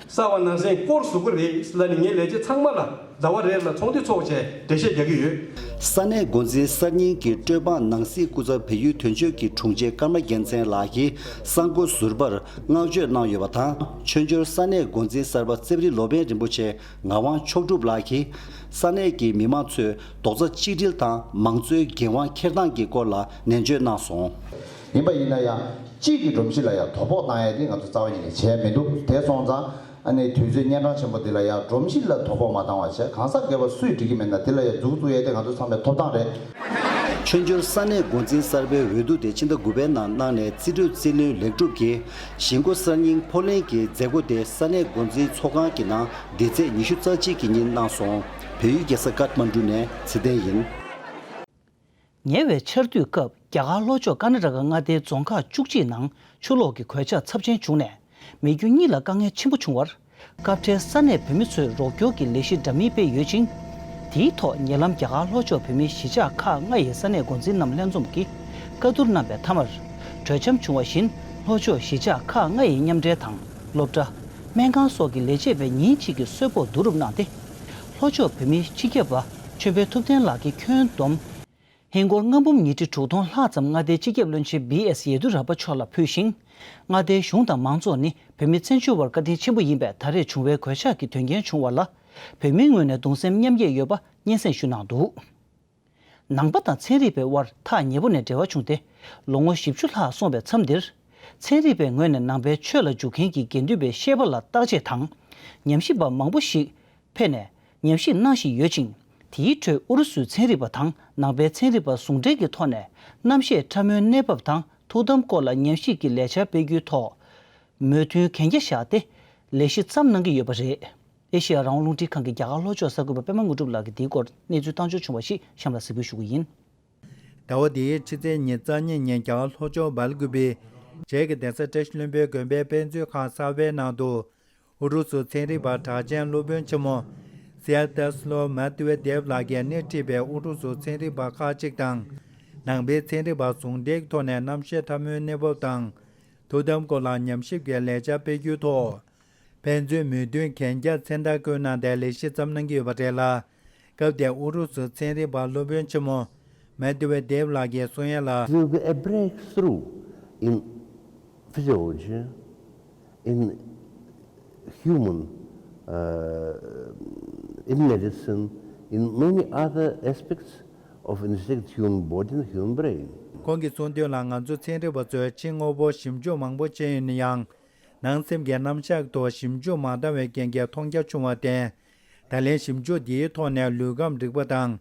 ཟ་བ་ནང་བཞིན་སྐོར་ཟུག་གི་རེད་ལབ་ནས་ངའི་ལས་བྱེད་ཚང་མ་ལ་ཟླ་བ་རེ་ལ་ཚོགས་འདུ་ཚོགས་བྱས་འགྲེལ་བཤད་རྒྱག་གི་ཡོད། ས་གནས་འགོ་འཛིན་གསར་རྙིང་གི་སྤྲོད་འབངས་ནང་སྲིད་སྐུ་ཚབ་བལ་ཡུལ་དོན་གཅོད་ཀྱི་དྲུང་ཆེ་ཀརྨ་རྒྱལ་མཚན་ལགས་ཀྱིས་གསར་འགོད་ཟུར་པར་བསྔགས་བརྗོད་གནང་ཡོད་པ་དང་། མཆོད་འཇོར་ས་གནས་འགོ་འཛིན་གསར་པ་རྩེ་རི་ལོ་པཎ་རིན་པོ་ཆེ་ངག་དབང་མཆོག་གྲུབ་ལགས་ཀྱིས་ས་གནས་ཀྱི་མི་མང་ཚོས་རྡོག་རྩ་གཅིག་སྒྲིལ་དང་མང་གཙོའི་འགན་དབང་འཁྱེར་སྟངས་ཀྱི་སྐོར་ལ་ནན་བརྗོད་གནང་སོང་། ཡིན་པ་ཡིན་ན་ཡང་གཅིག་གི་སྒྲོམ་གཞི་ལ་ཡང་དོ་ཕོག་བཏང་ཡས་དེ་ང་ཚོ་རྩ་བ་ཉིད་ནས་བྱས་མི་འདུག་དེ་སོང་ཙང་ཨ་ནི་དུས་ཚོད་གཉན་འཕྲང་ཆེན་པོ་འདི་ལ་ཡང་སྒྲོམ་གཞི་ལ་དོ་ཕོག་མ་བཏང་བ་བྱས་གང་ཟག་སྒེར་པ་སུས་འགྲིག་གི་མེད་ན་དེ་ལ་ཡང་མཛུབ་བཙུགས་ཡས་དེ་ང་ཚོ་ཚང་མའི་ཐོབ་ཐང་རེད། མཆོད་འཇོར་ས་གནས་འགོ་འཛིན་གསར་པའི་འོས་བསྡུ་དེ་ཕྱི་ཟླ་དགུ་པའི་ནང་གནང་ནས་རྩིས་སྤྲོད་རྩིས་ལེན་ལེགས་གྲུབ་ཀྱིས་གཞིས་འགོ་གསར་རྙིང་ཕོ་ལྷན་གྱི་མཛད་སྒོ་དེ་ས་གནས་འགོ་འཛིན་ཚོགས་ཁང་གི་ནང་འདི་ཚེས་ཉི་ཤུ་རྩ་གཅིག་གི་ཉིན་གནང་སོང་། བལ་ཡུལ་རྒྱལ་ས་ཀཏ་མན་གྲུ་ནས་ཚེ་བརྟན་ཡིན། ཉེ་བའི་ཆར་དུས་སྐབས་རྒྱ་གར་ལྷོ་ཕྱོགས་ཀར་ན་ཊ་ཀ་མངའ་སྡེའི་རྫོང་ཁག་བཅུ་གཅིག་ནང་ཆུ་ལོག་གི་གོད་ཆག་ཚབས་ཆེན་བྱུང་ནས་མི་རྒྱུ་གཉིས་ལ་དཀའ་ངལ་ཆེན་པོ་བྱུང་བར། སྐབས་འཕྲལ་ས་གནས་བོད་མི་ཚོས་རོགས་སྐྱོར་གྱི་ལས་གཞི་འདྲ་མིན་སྤེལ་ཡོད་ཅིང་། དེའི་ཐོག་ཉེ་ལམ་རྒྱ་གར་ལྷོ་ཕྱོགས་བོད་མིའི་གཞིས་ཆགས་ཁག་ལྔ་ཡི་ས་གནས་འགོ་འཛིན་རྣམས་ལྷན་འཛོམས་ཀྱིས་བཀའ་བསྡུར་གནང་བའི་མཐའ་མར། གྲོས་འཆམ་བྱུང་བ་བཞིན་ལྷོ་ཕྱོགས་གཞིས་ཆགས་ཁག་ལྔ་ཡི་མཉམ་འབྲེལ་དང་སློབ་གྲྭ། སྨན་ཁང་སོགས་ཀྱི་ལས་བྱེད་པས་ཉིན་གཅིག་གི་གསོལ་ཕོགས་བསྡུ་རུབ་གནང་སྟེ། ལྷོ་ཕྱོགས་བོད་མིའི་སྤྱི་ཁྱབ་པ་ཆོས་འཕེལ་ཐུབ་བསྟན་ལགས་ཀྱིས་ཁྱོན་བསྡོམས། ཧིན་སྒོར་ལྔ་འབུམ་ཉིས་ཁྲི་དྲུག་སྟོང་ལྷག་ཙམ་མངའ་སྡེའི་སྤྱི་ཁྱབ་བློན་ཆེན་བི་ཨེསི་ཡེ་དུ་ར་པ་མཆོག་ལ་ཕུལ་ཞིང་། མངའ་སྡེའི་གཞུང་དང་མང་ཚོགས་ནི་བོད་མི་བཙན་བྱོལ་བར་བཀའ་དྲིན་ཆེན་པོ་ཡིན་པས། ད་རེས་བྱུང་བའི་གོད་ཆག་གི་དོན་རྐྱེན་བྱུང་བ་ལ་བོད་མིའི་ངོས་ནས་གདུང་སེམས་མཉམ་སྐྱེད་ཡོད་པ་སྙན་སེང་ཞུས་གནང་འདུག། ནང་པ་དང་ཚན་རིག་པའི་དབར་ཐག་ཉེ་པོ་ནས་འབྲེལ་བ་བྱུང་སྟེ། ལོ་ངོ་བཞི་བཅུ་ལྷག་སོང་བའི་མཚམས་འདིར། ཚན་རིག་པའི་ངོས་ནས་ནང་པའི་ཆོས་ལ་འཇུག་མཁན་གྱི་དགེ་འདུན་པའི་བཤད་པ་ལ་བརྟག་དཔྱད་དང་། ཉམས་ཞིབ་པ་མང་པོ་ཞིག་ཕེབས་ནས་ཉམས་ཞིབ་གནང་བཞིན་ཡོད་ཅིང་། དེའི་ཁྲོད་ཨུ་རུ་སུའི་ཚན་རིག་པ་དང་ནང་པའི་ཚན་རིག་པ་ཟུང་འབྲེལ་གྱི་ཐོག་ནས་རྣམ་བཤད་ཕྲ་མོའི་གནས་བབ་དང་ཐུགས་དམ་སྐོར་ལ་ཉམས་ཞིབ་ཀྱི་ལས་འཆར་སྤེལ་རྒྱུའི་ཐོག་མོས་མཐུན་གན་རྒྱ་བཞག་སྟེ་ལས་གཞི་བརྩམས་གནང་གི་ཡོད་པ་རེད། ཨེ་ཤེ་ཡ་རང་དབང་རླུང་འཕྲིན་ཁང་གི་རྒྱ་གར་ལྷོ་ཕྱོགས་གསར་འགོད་པ་པད་མ་དངོས་གྲུབ་ལགས་ཀྱིས་འདིའི་སྐོར་གནས་ཚུལ་བཏང་འབྱོར་བྱུང་བ་ཞིག་གཤམ་ལ་གཟིགས་འབུལ་ཞུ་གི་ཡིན། ཟླ་བ་འདིའི་ཕྱི་ཚེས་ཉེར་གཉིས་ཉིན་རྒྱ་གར་ལྷོ་ཕྱོགས་སྦེལ་ཀུ་པེ་བྱེས་ཀྱི་གདན་ས་བཀྲ་ཤིས་ལྷུན་པོའི་དགོན་པའི་དཔེ་མཛོད་ཁང་གསར་པའི་ནང་དུ། ཨུ་རུ་སུ་ཚན་རིག་པ་གྲགས་ཅན་སློབ་དཔོན་ཆེན་མོ་སི་ཨེ་ཏེ་སི་ལོ་མེ་ཏུ་ཝེ་དེབ་ལགས་ཀྱིས་སྣེ་ཁྲིད་པའི་ཨུ་རུ་སུ་ཚན་རིག་པ་ཁག་ཅིག་དང་། ནང་པའི་ཚན་རིག་པ་ཟུང་འབྲེལ་གྱི་ཐོག་ནས་རྣམ་བཤད་ཕྲ་མོའི་གནས་བབ་དང་། ཐུགས་དམ་སྐོར་ལ་ཉམས་ཞིབ་ཀྱི་ལས་འཆར་སྤེལ་རྒྱུའི་ཐོག་ཕན་ཚུན་མོས་མཐུན་གན་རྒྱ་མཚན་རྟགས་བཀོད་གནང་སྟེ་ལས་གཞི་བརྩམས་གནང་གི་ཡོད་པ་རེད་ལ། སྐབས་དེར་ཨུ་རུ་སུ་ཚན་རིག་པ་སློབ་དཔོན་ཆེན་མོ་མེ་ཏུ་ཝེ་དེབ་ལགས་ཀྱིས་གསུང་ཡ་ལ། It will be a breakthrough in physiology, in human, uh, in medicine, in many other aspects of insect human body and human brain. ཁོང་གིས་གསུངས་དོན་ལ། ང་ཚོ་ཚན་རིག་པ་ཚོས་ཕྱི་དངོས་པོ་ཞིབ་འཇུག་མང་པོ་བྱས་ཡོད་ན་ཡང་། ནང་སེམས་ཀྱི་རྣམ་གཞག་ཐོག་ཞིབ་འཇུག་མ་བཏང་བའི་རྐྱེན་གྱིས་མཐོང་རྒྱ་ཆུང་བར་བརྟེན། ད་ལན་ཞིབ་འཇུག་འདིའི་ཐོག་ནས་ལུས་ཁམས་རིག་པ་དང་།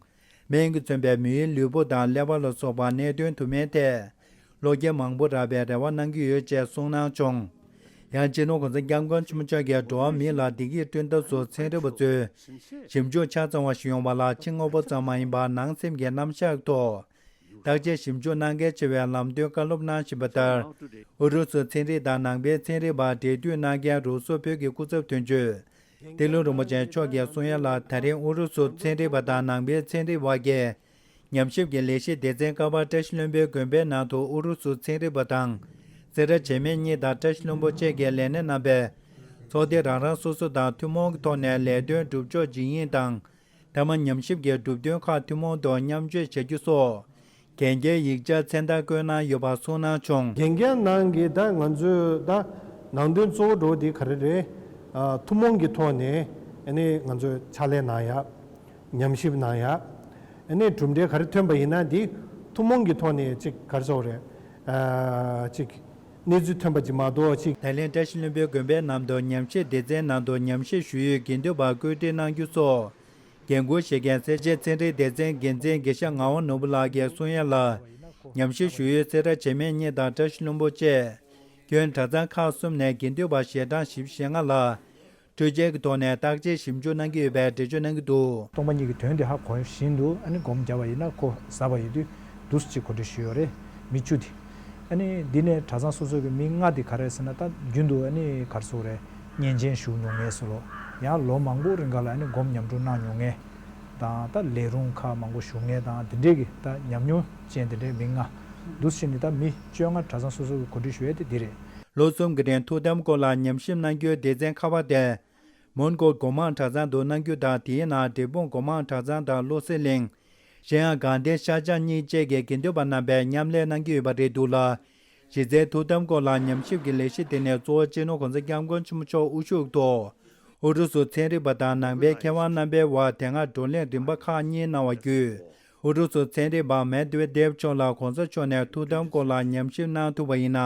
སྨན་གྱིས་མཚོན་པའི་མིའི་ལུས་པོ་དང་ཀླད་པ་ལ་སོགས་པ་གནད་དོན་དུ་མའི་ཐད། བློ་སྐྱེད་མང་པོ་རག་པའི་རེ་བ་གནང་གི་ཡོད་ཅེས་གསུངས་གནང་བྱུང་། ཡང་སྤྱི་ནོར་༸གོང་ས་༸སྐྱབས་མགོན་ཆེན་པོ་མཆོག་གིས་འགྲོ་བ་མི་ལ་བདེ་སྐྱིད་བསྐྲུན་ཐབས་སུ་ཚན་རིག་པ་ཚོས་ཞིབ་འཇུག་ཆ་ཚང་བ་ཞིག་ཡོང་བ་ལ། ཕྱི་དངོས་པོ་ཙམ་མ་ཡིན་པར་ནང་སེམས་ཀྱི་རྣམ་གཞག་ཐོག་བརྟག་དཔྱད་ཞིབ་འཇུག་གནང་གལ་ཆེ་བའི་ལམ་སྟོན་བཀའ་སློབ་གནང་བཞིན་པ་ལྟར། ཨུ་རུ་སུ་ཚན་རིག་དང་ནང་པའི་ཚན་རིག་པ་འབྲེལ་མཐུད་གནང་མཁན་རུ་སུ་བོད་ཀྱི་སྐུ་ཚབ་དོན་གཅོད་ཏི་ལོ་རིན་པོ་ཆེ་མཆོག་གིས་གསུང་ཡ་ལ། ད་རིང་ཨུ་རུ་སུ་ཚན་རིག་པ་དང་ནང་པའི་ཚན་རིག་པ་བར་གྱི་ཉམས་ཞིབ་ཀྱི་ལས་གཞི་སྡེ་ཚན་ཀ་པ་བཀྲ་ཤིས་ལྷུན་པོའི་དགོན་པའི་ནང་དུ་ཨུ་རུ་སུ་ཚན་རིག་པ་དང་སེ་ར་བྱེས་སྨད་གཉིས་དང་བཀྲ་ཤིས་ལྷུན་པོ་བཅས་ཀྱིས་ལས་གནས་གནང་བའི་ཚོགས་སྡེ་རང་རང་སོ་སོ་དང་ཐུན་མོང་གི་ཐོག་ནས་ལས་དོན་སྒྲུབ་ཕྱོགས་ཇི་ཡིན་དང་། མཐའ་མ་ཉམས་ཞིབ་ཀྱི་གྲུབ་དོན་ཁག་ཐུན་མོང་ཐོག་མཉམ་སྤྱོད་བྱ་རྒྱུ་སོགས་གན་རྒྱའི་ཡིག་ཆ་མཚན་རྟགས་བཀོད་གནང་ཡོད་པ་གསུངས་གནང་བྱུང་། གན་རྒྱ་ནང་གི་ད་ང་ཚོས་ད་ནང་དོན་གཙོ་བོ་འགྲོ་བ་འདི་ག་རེ་རེད། ཨ། ཐུན་མོང་གི་ཐོག་ནས་ཨ་ནི་ང་ཚོས་ཕྱག་ལས་གནང་ཡ། ཉམས་ཞིབ་གནང་ཡ། ཨ་ནི་གྲུབ་འབྲས་ག་རེ་ཐོན་པ་ཡིན་ན་འདི་ཐུན་མོང་གི་ཐོག་ནས་ཅིག་ག་རེ་ཟེར་དགོས་རེད། ཨ། ཅིག་གནས་ཚུལ་ཐོན་པ་ཅིག་མ་གཏོགས་ཅིག་ད་ལན་བཀྲ་ཤིས་ལྷུན་པོའི་དགོན་པའི་ནང་དུ་ཉམས་ཞིབ་སྡེ་ཚན་ནང་དུ་ཉམས་ཞིབ་ཞུ་ཡུལ་དགེ་འདུན་པ་བཀོད་སྒྲིག་གནང་རྒྱུ་སོགས། འགན་འཁུར་བཞེས་མཁན་སེར་བྱེས་ཚན་རིག་སྡེ་ཚན་འགན་འཛིན་དགེ་བཤེས་ངག་དབང་ནོར་བུ་ལགས་ཀྱིས་གསུང་ཡ་ལ། ཉམས་ཞིབ་ཞུ་ཡུལ་སེ་ར་བྱེས་སྨད་གཉིས་དང་བཀྲ་ཤིས་ལྷུན་པོ་བཅས་ཁྱོན་གྲྭ་ཚང་ཁག་གསུམ་ནས་དགེ་འདུན་པ་ཞལ་གྲངས་བཞི་བཅུ་ཞེ་ལྔ་ལ་འཕྲུལ་ཆས་ཀྱི་ཐོག་ནས་བརྟག་དཔྱད་ཞིབ་འཇུག་གནང་གི་ཡོད་པའི་འགྲེལ་བརྗོད་གནང་གི་འདུག། སྟོང་པ་ཉིད་ཀྱི་དོན་དེ་ཧ་གོ་བཞིན་དུ་ཨ་ནི་སྒོམ་བརྒྱབ་པ་ཡིན་ན་ཁོ་ཟ་བ་ཡིན་དུས་འདུག་སེ་གོ་སྒྲིག་ཞུས་ཡོད་རེད། མི་བཅུ་དེ། ཨ་ནི་འདི་ནས་གྲྭ་ཚང་སོ་སོ་གི་མི་ལྔ་དེ་ག་རེ་ཟེར་ན་ད་རྒྱུན་དུ་ཨ་ནི་ག་རེ་ཟེར་དགོས་རེད། བསྙེན་ཆེན་ཞུ་མྱོང་མཁན་སོགས་ལོ། ཡང་ལོ་མང་པོ་རིང་ག་ལ་ཨ་ནི་སྒོམ་ཉམས་སྒྲུབ་གནང་མྱོང་མཁན་དང་ད་ལས་རུང་ཁག་མང་པོ་ཞུགས་མཁན་དང་དེ་འདྲས་ཀྱི་ད་ཉམས་མྱོང་ཅན་དེ་འདྲས་མི་ལྔ་འདུག་སེ་བྱས་ནས་ད་མི་བཅོ་ལྔ་གྲྭ་ཚང་སོ་སོ་གི་གོ་སྒྲིག་ཞུ་ཡས་དེ་འདི་རེད། ལོ་གསུམ་གྱི་རིང་ཐུགས་དམ་སྐོར་ལ་ཉམས་ཞིབ་གནང་རྒྱུའི་སྡེ་ཚན་ཁག་པ་དེ། མོན་གྷོ་སྒོ་མང་གྲྭ་ཚང་དུ་གནང་རྒྱུ་དང་། དེའི་ནང་འབྲས་སྤུངས་སྒོ་མང་གྲྭ་ཚང་དང་བློ་གསལ་གླིང་། གཞན་ཡང་དགའ་ལྡན་ཤར་བྱང་གཉིས་བཅས་ཀྱི་དགེ་འདུན་པ་རྣམ་པས་མཉམ་ལས་གནང་གི་ཡོད་པ་རེད་འདུག་ལ། གཞི་རྩའི་ཐུགས་དམ་སྐོར་ལ་ཉམས་ཞིབ་ཀྱི་ལས་གཞི་དེ་ནི་གཙོ་བོ་སྤྱི་ནོར་༸གོང་ས་༸སྐྱབས་མགོན་ཆེན་པོ་མཆོག་དབུ་བཞུགས་ཐོག་ཨུ་རུ་སུ་ཚན་རིག་པ་དང་ནང་པའི་མཁས་དབང་རྣམ་པའི་དབར་དེ་སྔ་བགྲོ་གླེང་རིམ་པ་ཁག་གཉིས་གནང་བ་བརྒྱུད། ཨུ་རུ་སུ་ཚན་རིག་པ་མེ་ཏུ་ཝེ་དེབ་མཆོག་ལ་༸གོང་ས་མཆོག་ནས་ཐུགས་དམ་སྐོར་ལ་ཉམས་ཞིབ་གནང་ཐུབ་པ་ཡིན་ན།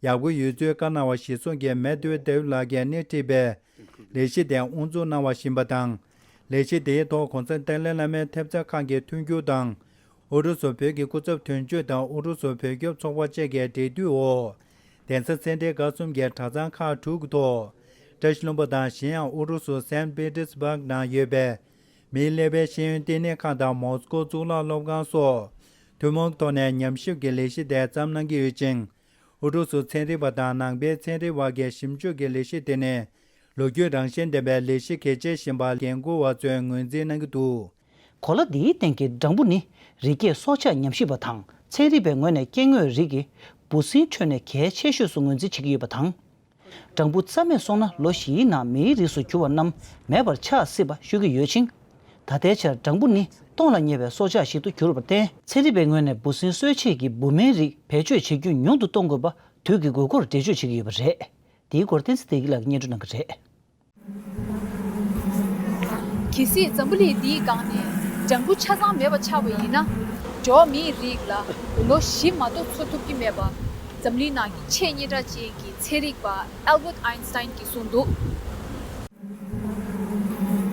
ཡག་པོ་ཡོད་ཚུལ་བཀའ་གནང་བ་གཞིར་བཟུང་གིས་མེ་ཏུ་ཝེ་དེབ་ལགས་ཀྱིས་སྣེ་ཁྲིད་པའི་ལས་གཞི་དེ་དབུ་འཛུགས་གནང་བ་བཞིན་པ་དང་། ལས་གཞི་དེའི་ཐོག་༸གོང་ས་ཏཱ་ལའི་བླ་མའི་ཐེབས་རྩ་ཁང་གི་མཐུན་འགྱུར་དང་། ཨུ་རུ་སུ་བོད་ཀྱི་སྐུ་ཚབ་དོན་གཅོད་དང་ཨུ་རུ་སུ་བོད་སྐྱོབ་ཚོགས་པ་བཅས་ཀྱི་འབྲེལ་མཐུད་འོག་གདན་ས་སེ་འབྲེལ་དགའ་གསུམ་གྱི་གྲྭ་ཚང་ཁག་དྲུག་གི་ཐོག་བཀྲ་ཤིས་ལྷུན་པོ་དང་གཞན་ཡང་ཨུ་རུ་སུ་སན་པེ་ཏི་སི་བྷག་ནང་ཡོད་པའི་མིའི་ཀླད་པའི་ཤེས་ཡོན་བསྟི་གནས་ཁང་དང་མོ་སི་ཀོ་གཙུག་ལག་སློབ་ཁང་སོགས་ཐུན་མོང་ཐོག་ནས་ཉམས་ཞིབ་ཀྱི་ལས་གཞི་དེ་བརྩམས་གནང་གི་ཡོད་ཅིང་། ཨུ་རུ་སུ་ཚན་རིག་པ་དང་ནང་པའི་ཚན་རིག་པ་གི་ཞིབ་འཇུག་གི་ལས་གཞི་དེ་ནི་ལོ་རྒྱུས་རང་བཞིན་ལྡན་པའི་ལས་གཞི་གལ་ཆེ་ཞིག་ཡིན་པ་འགན་འཁུར་བ་ཚོས་ངོས་འཛིན་གནང་གི་འདུག། གོ་ལ་འདིའི་སྟེང་གི་སྦྲང་བུ་ནི་རི་སྐྱེས་སྲོག་ཆགས་ཉམས་ཞིབ་པ་དང་ཚན་རིག་པའི་ངོས་ནས་སྐྱེ་དངོས་རིགས་ཀྱི་འབུ་སྲིན་ཁྲོད་ནས་གལ་ཆེ་ཤོས་སུ་ངོས་འཛིན་བྱེད་ཀྱི་ཡོད་པ་དང་། སྦྲང་བུ་རྩ་མེད་སོང་ན་ལོ་བཞིའི་ནང་མིའི་རིགས་སུ་གྱུར་བ་རྣམས་མེད་པར་ཆགས་སྲིད་པ་ཤོད་ཀྱི་ཡོད་ཅིང་། ད་ལྟའི་ཆར་སྦྲང་བུ་ནི་སྟོངས་ལ་ཉེ་བའི་སྲོག་ཆགས་ཤིག་ཏུ་གྱུར་པར་བརྟེན། ཚན་རིག་པའི་ངོས་ནས་འབུ་སྲིན་གསོད་བྱེད་ཀྱི་འབུ་སྨན་རིགས་བེད་སྤྱོད་བྱེད་རྒྱུ་ཉུང་དུ་གཏོང་དགོས་པ་དུས་ཀྱི་དགོས་མཁོར་འགྲེལ་བརྗོད་བྱེད་ཀྱི་ཡོད་པ་རེད། འདིའི་སྐོར་བསྟན་འཛིན་བདེ་སྐྱིད་ལགས་ཀྱིས་སྙན་སྒྲོན་གནང་གི་རེད། གལ་སྲིད་འཛམ་བུ་གླིང་འདིའི་སྒང་ནས་སྦྲང་བུ་ཆ་ཚང་མེད་པ་ཆགས་པ་ཡིན་ན། འགྲོ་བ་མིའི་རིགས་ལ་ལོ་བཞི་མ་གཏོགས་འཚོ་ཐུབ་ཀྱི་མེད་པ། འཛམ་གླིང་ནང་གི་ཆེས་སྙན་གྲགས་ཅན་གྱི་ཚན་རིག་པ་Albert Einstein གྱིས་གསུངས་འདུག།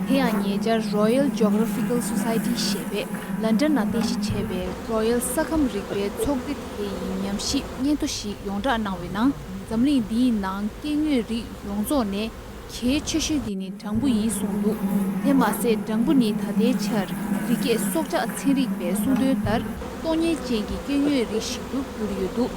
དེ་ཡང་ཉེ་ཆར་Royal Geographical Society ཞེས་པས་ལན་ཀྲན་ནང་རྟེན་གཞི་བྱས་པའི་Royal ས་ཁམས་རིག་པའི་ཚོགས་སྡེ་དེ་ཡི་ཉམས་ཞིབ་སྙན་ཐོ་ཞིག་ཡོངས་བསྒྲགས་གནང་བའི་ནང་། འཛམ་གླིང་འདིའི་ནང་སྐྱེ་དངོས་རིགས་ཡོངས་རྫོགས་ནས་གལ་ཆེ་ཤོས་དེ་ནི་སྦྲང་བུ་ཡིན་གསུངས་འདུག། དེ་མ་ཟད་སྦྲང་བུ་ནི་ད་ལྟའི་ཆར་རི་སྐྱེས་སྲོག་ཆགས་ཚན་རིག་པས་གསུངས་དོན་ལྟར་སྟོང་ཉེན་ཅན་གྱི་སྐྱེ་དངོས་རིགས་ཤིག་ཏུ་གྱུར་ཡོད་འདུག།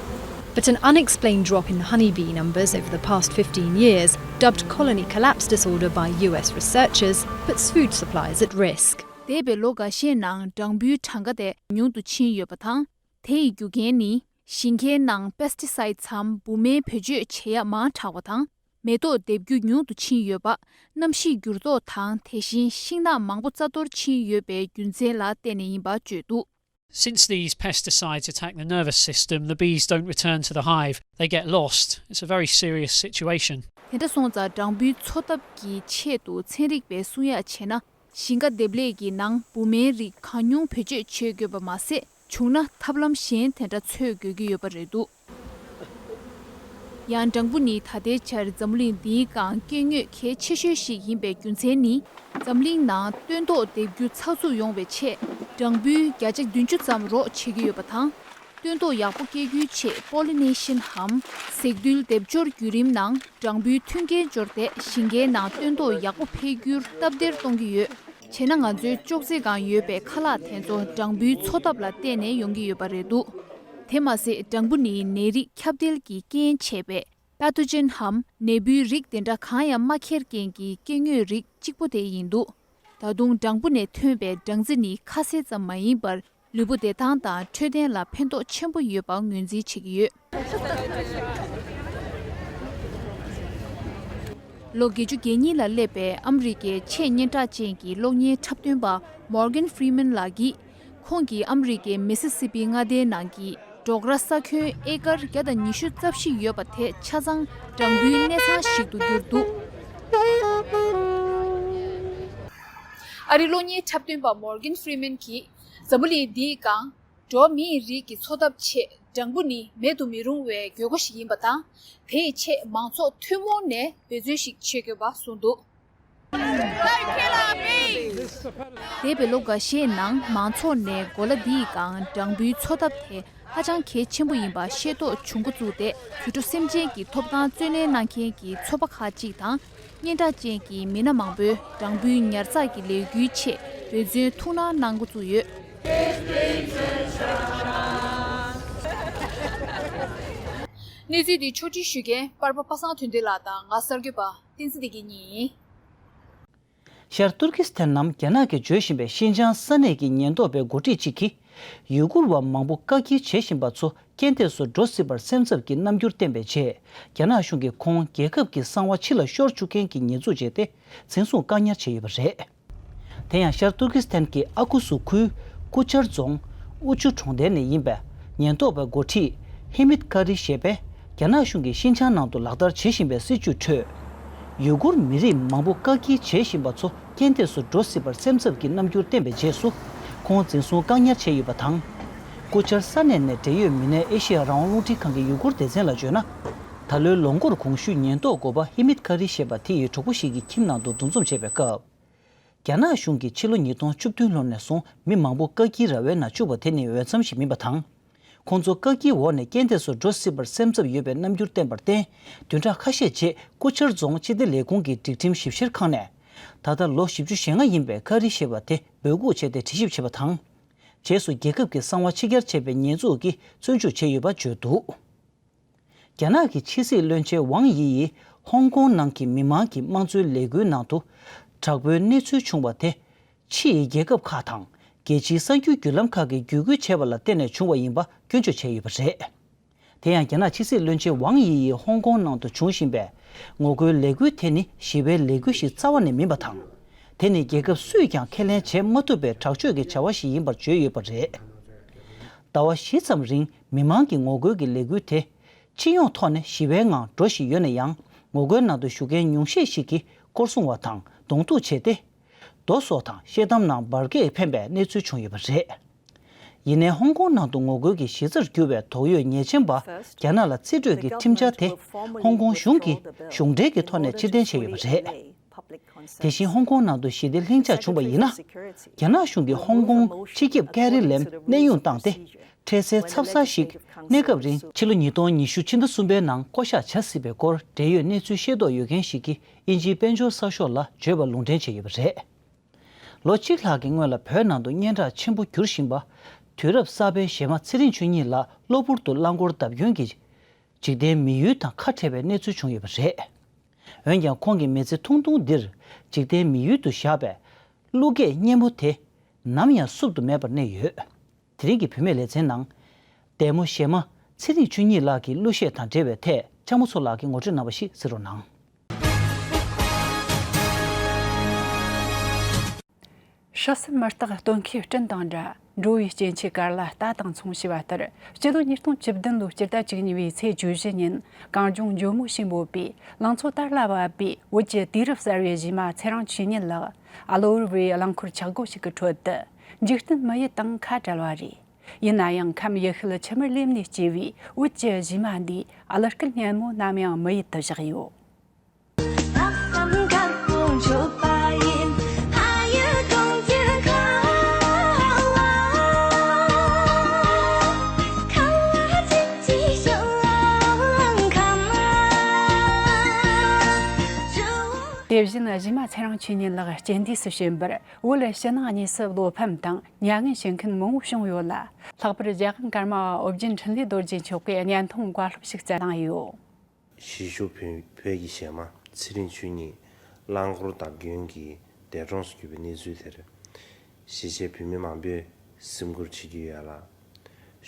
But an unexplained drop in honeybee numbers over the past fifteen years, dubbed colony collapse disorder by U S researchers, puts food supplies at risk. འདས་པའི་ལོ་འགའ་ཤས་ནང་སྦྲང་བུའི་གྲངས་ཀ་དེ་ཉུང་དུ་ཕྱིན་ཡོད་པ་དང་། དེ་ཡི་རྒྱུ་རྐྱེན་ནི་ཞིང་ཁའི་ནང་Pesticides འམ་འབུ་སྨན་བེད་སྤྱོད་བྱེད་ཡ་མང་དྲགས་པ་དང་། མེ་ཏོག་འདེབས་རྒྱུ་ཉུང་དུ་ཕྱིན་ཡོད་པ། གནམ་གཤིས་འགྱུར་ལྡོག་དང་དེ་བཞིན་ཤིང་ནགས་མང་པོ་རྩ་གཏོར་ཕྱིན་ཡོད་པའི་རྒྱུ་མཚན་ལ་བརྟེན་ནས་ཡིན་པ་བརྗོད་འདུག། Since these pesticides attack the nervous system, the bees don't return to the hive. They get lost. It's a very serious situation. དེ་འདྲ་སོང་ཙང་སྦྲང་བུའི་འཚོ་ཐབས་ཀྱི་ཆེད་དུ་ཚན་རིག་པས་གསུང་ཡ་བྱས་ན། ཞིང་ཁ་འདེབས་ལས་ཀྱི་ནང་འབུ་སྨན་རིགས་གང་ཉུང་བེད་སྤྱོད་བྱེད་དགོས་པ་མ་ཟད། བྱུང་ན་ཐབས་ལམ་གཞན་དེ་འདྲ་འཚོལ་དགོས་ཀྱི་ཡོད་པ་རེད་འདུག། ཡང་སྦྲང་བུ་ནི་ད་ལྟའི་ཆར་འཛམ་གླིང་འདིའི་སྒང་སྐྱེ་དངོས་གལ་ཆེ་ཤོས་ཤིག་ཡིན་པའི་རྒྱུ་མཚན་ནི། འཛམ་གླིང་ནང་སྟོན་ཐོག་འདེབས་རྒྱུ་ཚགས་ཚུད་ཡོང་བའི་ཆེད་སྦྲང་བུའི་བརྒྱ་ཆ་བདུན་ཅུ་ཙམ་རོགས་བྱེད་ཀྱི་ཡོད་པ་དང་། སྟོན་ཐོག་ཡག་པོ་སྐྱེ་རྒྱུའི་ཆེད་པོ་ལི་ནེ་ཤན་འམ་ཟེགས་འདུལ་སྡེབ་སྦྱོར་བརྒྱུད་རིམ་ནང་སྦྲང་བུའི་མཐུན་རྐྱེན་སྦྱོར་ཏེ་ཞིང་ཁའི་ནང་སྟོན་ཐོག་ཡག་པོ་འཕེལ་རྒྱུར་སྟབས་བདེར་གཏོང་གི་ཡོད། བྱས་ན་ང་ཚོའི་ཅོག་ཙེ་སྒང་ཡོད་པའི་ཁ་ལག་དེ་ཚོ་སྦྲང་བུའི་འཚོ་ཐབས་ལ་བརྟེན་ནས་ཡོང་གི་ཡོད་པ་རེད་འདུག། དེ་མ་ཟད་སྦྲང་བུ་ནི་ནད་རིགས་ཁྱབ་གདལ་གྱི་རྐྱེན་བྱས་པས་Pathogen འམ་ནད་འབུའི་རིགས་དེ་འདྲ་གང་ཡང་མ་ཁྱེར་མཁན་གྱི་སྐྱེ་དངོས་རིགས་གཅིག་པོ་དེ་ཡིན་འདུག། ད་དུང་སྦྲང་བུ་ནས་ཐོན་པའི་སྦྲང་རྩི་ནི་ཁ་ཟས་ཙམ་མ་ཡིན་པར། ལུས་པོ་བདེ་ཐང་དང་འཕྲོད་བསྟེན་ལ་ཕན་ཐོགས་ཆེན་པོ་ཡོད་པ་ངོས་འཛིན་བྱེད་ཀྱི་ཡོད། ལོ་བརྒྱད་ཅུ་གྱ་གཉིས་ལ་སླེབས་པའི་ཨ་མི་རི་ཀའི་ཆེས་སྙན་གྲགས་ཅན་གྱི་གློག་བརྙན་འཁྲབ་སྟོན་པ་Morgan Freeman ལགས་ཀྱིས། ཁོང་གིས་ཨ་མི་རི་ཀའི་མི་སི་སི་པི་མངའ་སྡེའི་ནང་གི་ཌོག་ར་ས་ཁྱོན་ཨེ་ཀར་བརྒྱ་དང་ཉི་ཤུ་རྩ་བཞི་ཡོད་པ་དེ་ཆ་ཚང་སྦྲང་བུའི་གནས་ཚང་ཞིག་ཏུ་གྱུར་འདུག། ཨ་རིའི་གློག་བརྙན་འཁྲབ་སྟོན་པ་Morgan Freeman གྱིས། འཛམ་བུ་གླིང་འདིའི་སྒང་འགྲོ་བ་མིའི་རིགས་ཀྱི་འཚོ་ཐབས་ཆེད་སྦྲང་བུ་ནི་མེད་དུ་མི་རུང་བའི་དགོས་མཁོ་ཞིག་ཡིན་པ་དང་། དེའི་ཆེད་མང་ཚོགས་ཐུན་མོང་ནས་འབད་བརྩོན་ཞིག་བྱེད་དགོས་པ་གསུངས་འདུག། འདས་པའི་ལོ་འགའ་ཤས་ནང་མང་ཚོགས་ནས་གོ་ལ་འདིའི་སྒང་སྦྲང་བུའི་འཚོ་ཐབས་དེ་ཧ་ཅང་གལ་ཆེན་པོ་ཡིན་པ་ཤེས་རྟོགས་བྱུང་འགོ་བཙུགས་ཏེ། དུད་འགྲོ་སེམས་ཅན་གྱི་ཐོབ་ཐང་རྩོད་ལེན་གནང་མཁན་གྱི་ཚོགས་པ་ཁག་ཅིག་དང་། སྙན་གྲགས་ཅན་གྱི་མི་སྣ་མང་པོས་སྦྲང་བུའི་ཉར་ཚགས་ཀྱི་ལས་འགུལ་ཆེད་འབད་བརྩོན་ཐུགས་སྣང་གནང་འགོ་བཙུགས་ཡོད། གནས་ཚུལ་འདི་ཕྱོགས་སྒྲིག་ཞུ་མཁན་པར་པ་པ་སངས་དོན་ལྡན་ལགས་དང་ང་གསར་འགོད་པ་བསྟན་འཛིན་བདེ་སྐྱིད་གཉིས་ཡིན། ཤར་ཏུར་ཀི་སི་ཐན་ནམ་རྒྱ་ནག་གིས་བརྗོད་བཞིན་པའི་ཤིན་ཅང་ས་གནས་ཀྱི་ཉེན་རྟོག་པའི་འགོ་ཁྲིད་ཅིག་གིས། ཡུ་གུར་བ་མང་པོ་བཀག་སྐྱིལ་བྱེད་བཞིན་པ་ཚོ་རྐྱེན་འདས་སུ་འགྲོ་སྲིད་པར་སེམས་འཚབ་ཀྱི་རྣམ་འགྱུར་བསྟན་པའི་རྗེས། རྒྱ་ནག་གཞུང་གིས་ཁོང་རྒྱལ་ཁབ་ཀྱི་གསང་བ་ཕྱི་ལ་ཤོར་བཅུག་མཁན་གྱི་ཉེས་འཛུགས་བྱས་ཏེ། འཛིན་བཟུང་བཀག་ཉར་བྱས་ཡོད་པ་རེད། དེ་ཡང་ཤར་ཏུར་ཀི་སི་ཐན་གྱི་ཨ་ཁུ་སུ་ཁུལ་ཀུ་ཆར་རྫོང་ཨུ་ཅུ་གྲོང་རྡལ་ནས་ཡིན་པའི་ཉེན་རྟོག་པའི་འགོ་ཁྲིད་ཧི་མིད་ཀ་རི་ཞེས་པས། རྒྱ་ནག་གཞུང་གིས་ཤིན་ཅང་ནང་དུ་ལག་བསྟར་བྱེད་བཞིན་པའི་སྲིད་བྱུས་ཁྲོད། ཡུ་གུར་མི་རིགས་མང་པོ་བཀག་སྐྱིལ་བྱེད་བཞིན་པ་ཚོ་རྐྱེན་འདས་སུ་འགྲོ་སྲིད་པར་སེམས་འཚབ་ཀྱི་རྣམ་འགྱུར་བསྟན་པའི་རྗེས་སུ། ཁོང་འཛིན་བཟུང་བཀག་ཉར་བྱས་ཡོད་པ་དང་། ཀུ་ཆར་ས་གནས་ནས་འབྲེལ་ཡོད་མི་སྣས་ཨེ་ཤེ་ཡ་རང་དབང་རླུང་འཕྲིན་ཁང་གི་ཡུ་གུར་སྡེ་ཚན་ལ་བརྗོད་ན། ད་ལོའི་ལོ་འགོར་གོང་ཞུས་ཉེན་རྟོག་འགོ་པ་ཧི་མིད་ཀ་རི་ཞེས་པ་དེ་ཡི་གྲོགས་པོ་ཞིག་གི་ཁྱིམ་ནང་དུ་འདུ་འཛོམས་བྱས་པའི་སྐབས། རྒྱ་ནག་གཞུང་གིས་ཕྱི་ལོ་ཉིས་སྟོང་བཅུ་བདུན་ལོ་ནས་བཟུང་མི་མང་པོ་བཀག་སྐྱིལ་ར་བའི་ནང་བཅུག་པ་དེ་ནི་འོས་འཚམ་ཞིག་མིན་པ་དང་། ཁོང་ཚོ་བཀག་སྐྱིལ་འོག་ནས་རྐྱེན་འདས་སུ་འགྲོ་སྲིད་པར་སེམས་འཚབ་ཡོད་པའི་རྣམ་འགྱུར་བསྟན་པར་བརྟེན། བདུན་ཕྲག་ཁ་ཤས་རྗེས་ཀུ་ཆར་རྫོང་སྤྱི་བདེ་ལས་ཁུངས་ཀྱི་སྒྲིག་ཁྲིམས་ཞིབ་བཤེར་ཁང་ནས། ད་ལྟ་ལོ་བཞི་བཅུ་ཞེ་ལྔ་ཡིན་པའི་ཀ་རི་ཞེས་པ་དེ་འབོད་འགུག་བྱས་ཏེ་དྲི་ཞིབ་བྱས་པ་དང་། རྗེས་སུ་རྒྱལ་ཁབ་ཀྱི་གསང་བ་ཕྱི་གྱར་བྱས་པའི་ཉེས་འཛུགས་ཀྱིས་བཙོན་འཇུག་བྱས་ཡོད་པ་བརྗོད་འདུག། རྒྱ་ནག་གི་ཕྱི་སྲིད་བློན་ཆེན་ཝང་དབྱི་ཡིས་ཧོང་ཀོང་ནང་གི་མི་མང་གི་དམངས་གཙོའི་ལས་འགུལ་ནང་དུ་དྲག་པོའི་གནས་ཚུལ་བྱུང་བ་དེ། ཕྱི་ཡི་རྒྱལ་ཁབ་ཁག་དང་རྒྱལ་སྤྱིའི་གསར་འགྱུར་བརྒྱུད་ལམ་ཁག་གིས་བརྒྱུད་སྐུལ་བྱས་པ་ལ་བརྟེན་ནས་བྱུང་བ་ཡིན་པ་སྐྱོན་བརྗོད་བྱས་ཡོད་པ་རེད། དེ་ཡང་རྒྱ་ནག་ཕྱི་སྲིད་བློན་ཆེན་ཝང་དབྱི་ཡིས་ཧོང་ཀོང་ནང་དུ་འབྱུང་བཞིན་པའི་ ངོ་རྒོལ་ལས་འགུལ་དེ་ནི་ཞི་བའི་ལས་འགུལ་ཞིག་རྩ་བ་ནས་མིན་པ་དང་། དེ་ནི་རྒྱལ་ཁབ་སུས་ཀྱང་ཁས་ལེན་བྱེད་མ་ཐུབ་པའི་དྲག་སྤྱོད་ཀྱི་བྱ་བ་ཞིག་ཡིན་པར་བརྗོད་ཡོད་པ་རེད། ཟླ་བ་བཞི་ཙམ་རིང་མི་མང་གི་ངོ་རྒོལ་གྱི་ལས་འགུལ་དེ། སྤྱི་ཡོངས་ཐོག་ནས་ཞི་བའི་ངང་འགྲོ་བཞིན་ཡོད་ན་ཡང་། ངོ་རྒོལ་ནང་དུ་ཞུགས་མཁན་ཉུང་ཤས་ཤིག་གིས་སྐོར་སྲུང་བ་དང་གདོང་ཐུག་བྱས་ཏེ། རྡོ་སོགས་དང་ཤེལ་དམ་ནང་འབར་གས་འཕེན་པའི་གནས་ཚུལ་བྱུང་ཡོད་པ་རེད། ཡིན་ནའི་ཧོང་ཀོང་ནང་དུ་ངོ་རྒོལ་གྱི་གཞི་རྩར་གྱུར་པའི་དོགས་ཡོད་ཉེས་ཅན་པ་རྒྱ་ནག་ལ་རྩིས་སྤྲོད་ཀྱི་ཁྲིམས་འཆར་དེ་ཧོང་ཀོང་གཞུང་གིས་གཞུང་འབྲེལ་གྱི་ཐོག་ནས་ཕྱིར་འཐེན་བྱས་ཡོད་པ་རེད། དེ་བཞིན་ཧོང་ཀོང་ནང་དུ་ཞི་བདེ་ལྷིང་འཇགས་བྱུང་བ་ཡིན་ན། རྒྱ་ནག་གཞུང་གིས་ཧོང་ཀོང་སྤྱི་ཁྱབ་ཀེ་རི་ལེམ་གནས་དབྱུང་བཏང་སྟེ། འཕྲལ་སེལ་ཚབ་གསར་ཞིག་གནས་སྐབས་རིང་ཕྱི་ལོ་ཉིས་སྟོང་ཉི་ཤུ་ཕྱི་ཟླ་གསུམ་པའི་ནང་བསྐོ་གཞག་བྱ་སྲིད་པའི་སྐོར་འབྲེལ་ཡོད་གནས་ཚུལ་ཤེས་རྟོགས་ཡོད་མཁན་ཞིག་གིས་དབྱིན་ཇིའི་དཔལ་འབྱོར་གསར་ཤོག་ལ་བརྗོད་པ་ལུང་འདྲེན་བྱས་ཡོད་པ་རེད། ལོ་གཅིག་ལྷག་གི་སྔོན་ལ་བོད་ནང་དུ་སྙན་གྲགས་ཆེན་པོ་གྱུར་བཞིན་པ། དུས་རབས་གསར་པའི་གཞས་མ་ཚེ་རིང་ཆོས་ཉིད་ལགས་གློ་བུར་དུ་རླངས་འཁོར་བརྡབ་སྐྱོན་གྱིས་འཇིག་རྟེན་མི་ཡུལ་དང་ཁ་བྲལ་བའི་གནས་ཚུལ་བྱུང་ཡོད་པ་རེད། འོན་ཀྱང་ཁོང་གི་མི་ཚེ་ཐུང་ཐུང་འདིར་འཇིག་རྟེན་མི་ཡུལ་དུ་བཞག་པའི་གླུ་སྐད་སྙན་པོ་དེ་ནམ་ཡང་བསུབ་ཏུ་མེད་པར་གནས་ཡོད། དེ་རིང་གི་བུད་མེད་ལེ་ཚན་ནང་། ལྡན་མོ་གཞས་མ་ཚེ་རིང་ཆོས་ཉིད་ལགས་ཀྱི་གླུ་གཞས་དང་འབྲེལ་བའི་ཐད་ལྕམ་མོ་མཚོ་ལགས་ཀྱིས་ངོ་སྤྲོད་གནང་བ་ཞིག་གཟིགས་རོགས་གནང་། ཧྲི་སེམས་མི་རྟག་སྟོན་ཁའི་སྤྲིན་དང་འདྲ། འགྲོ་བའི་སྐྱེ་འཆི་གར་ལ་ལྟ་དང་མཚུངས་ཞེས་པ་ལྟར། སྤྱི་ལོ་ཉིས་སྟོང་བཅུ་བདུན་ལོའི་སྤྱི་ཟླ་བཅུ་གཉིས་པའི་ཚེས་བཅུ་བཞི་ཉིན་གངས་ལྗོངས་ཇོ་མོ་ཞེས་འབོད་པའི་ལང་ཚོ་དར་ལ་བབས་པའི་བོད་ཀྱི་དུས་རབས་གསར་བའི་གཞས་མ་ཚེ་རིང་ཆོས་ཉིད་ལགས། གློ་བུར་བའི་རླངས་འཁོར་ཆག་སྒོ་ཞིག་གི་ཁྲོད་དུ་འཇིག་རྟེན་མི་ཡུལ་དང་ཁ་བྲལ་བ་རེད། ཡིན་ན་ཡང་ཁམས་ཡུལ་ཤུལ་ཆུ་དམར་ལེབ་ནས་སྐྱེས་པའི་བོད་ཀྱི་གཞས་མ་འདིའི་གླུ་སྐད་སྙན་མོ་ནམ་ཡང་མི་ཡུལ་དུ་བཞག་ཡོད། དེ་བཞིན་གཞས་མ་ཚེ་རིང་ཆོས་ཉིད་ལགས་རྐྱེན་འདས་སུ་ཕྱིན་པར་བོད་ཕྱི་ནང་གཉིས་སུ་བློ་ཕམ་དང་མྱ་ངན་བྱེད་མཁན་མང་བོ་བྱུང་ཡོད་ལ། ལྷག་པར་རྒྱ་གར་ཀརྨ་པ་ཨོ་རྒྱན་འཕྲིན་ལས་རྡོ་རྗེ་མཆོག་གིས་བརྙན་ཐུང་བཀའ་སློབ་ཞིག་བསྩལ་གནང་ཡོད། གཞིས་བཞུགས་བོད་བོད་ཀྱི་གཞས་མ་ཚེ་རིང་ཆོས་ཉིད་རླངས་འཁོར་བརྡབ་སྐྱོན་གྱིས་འདས་གྲོངས་སུ་གྱུར་པའི་གནས་ཚུལ་དེར། གཞིས་བྱེས་བོད་མི་མང་པོས་སེམས་ཁུར་བྱེད་ཀྱི་ཡོད་ལ།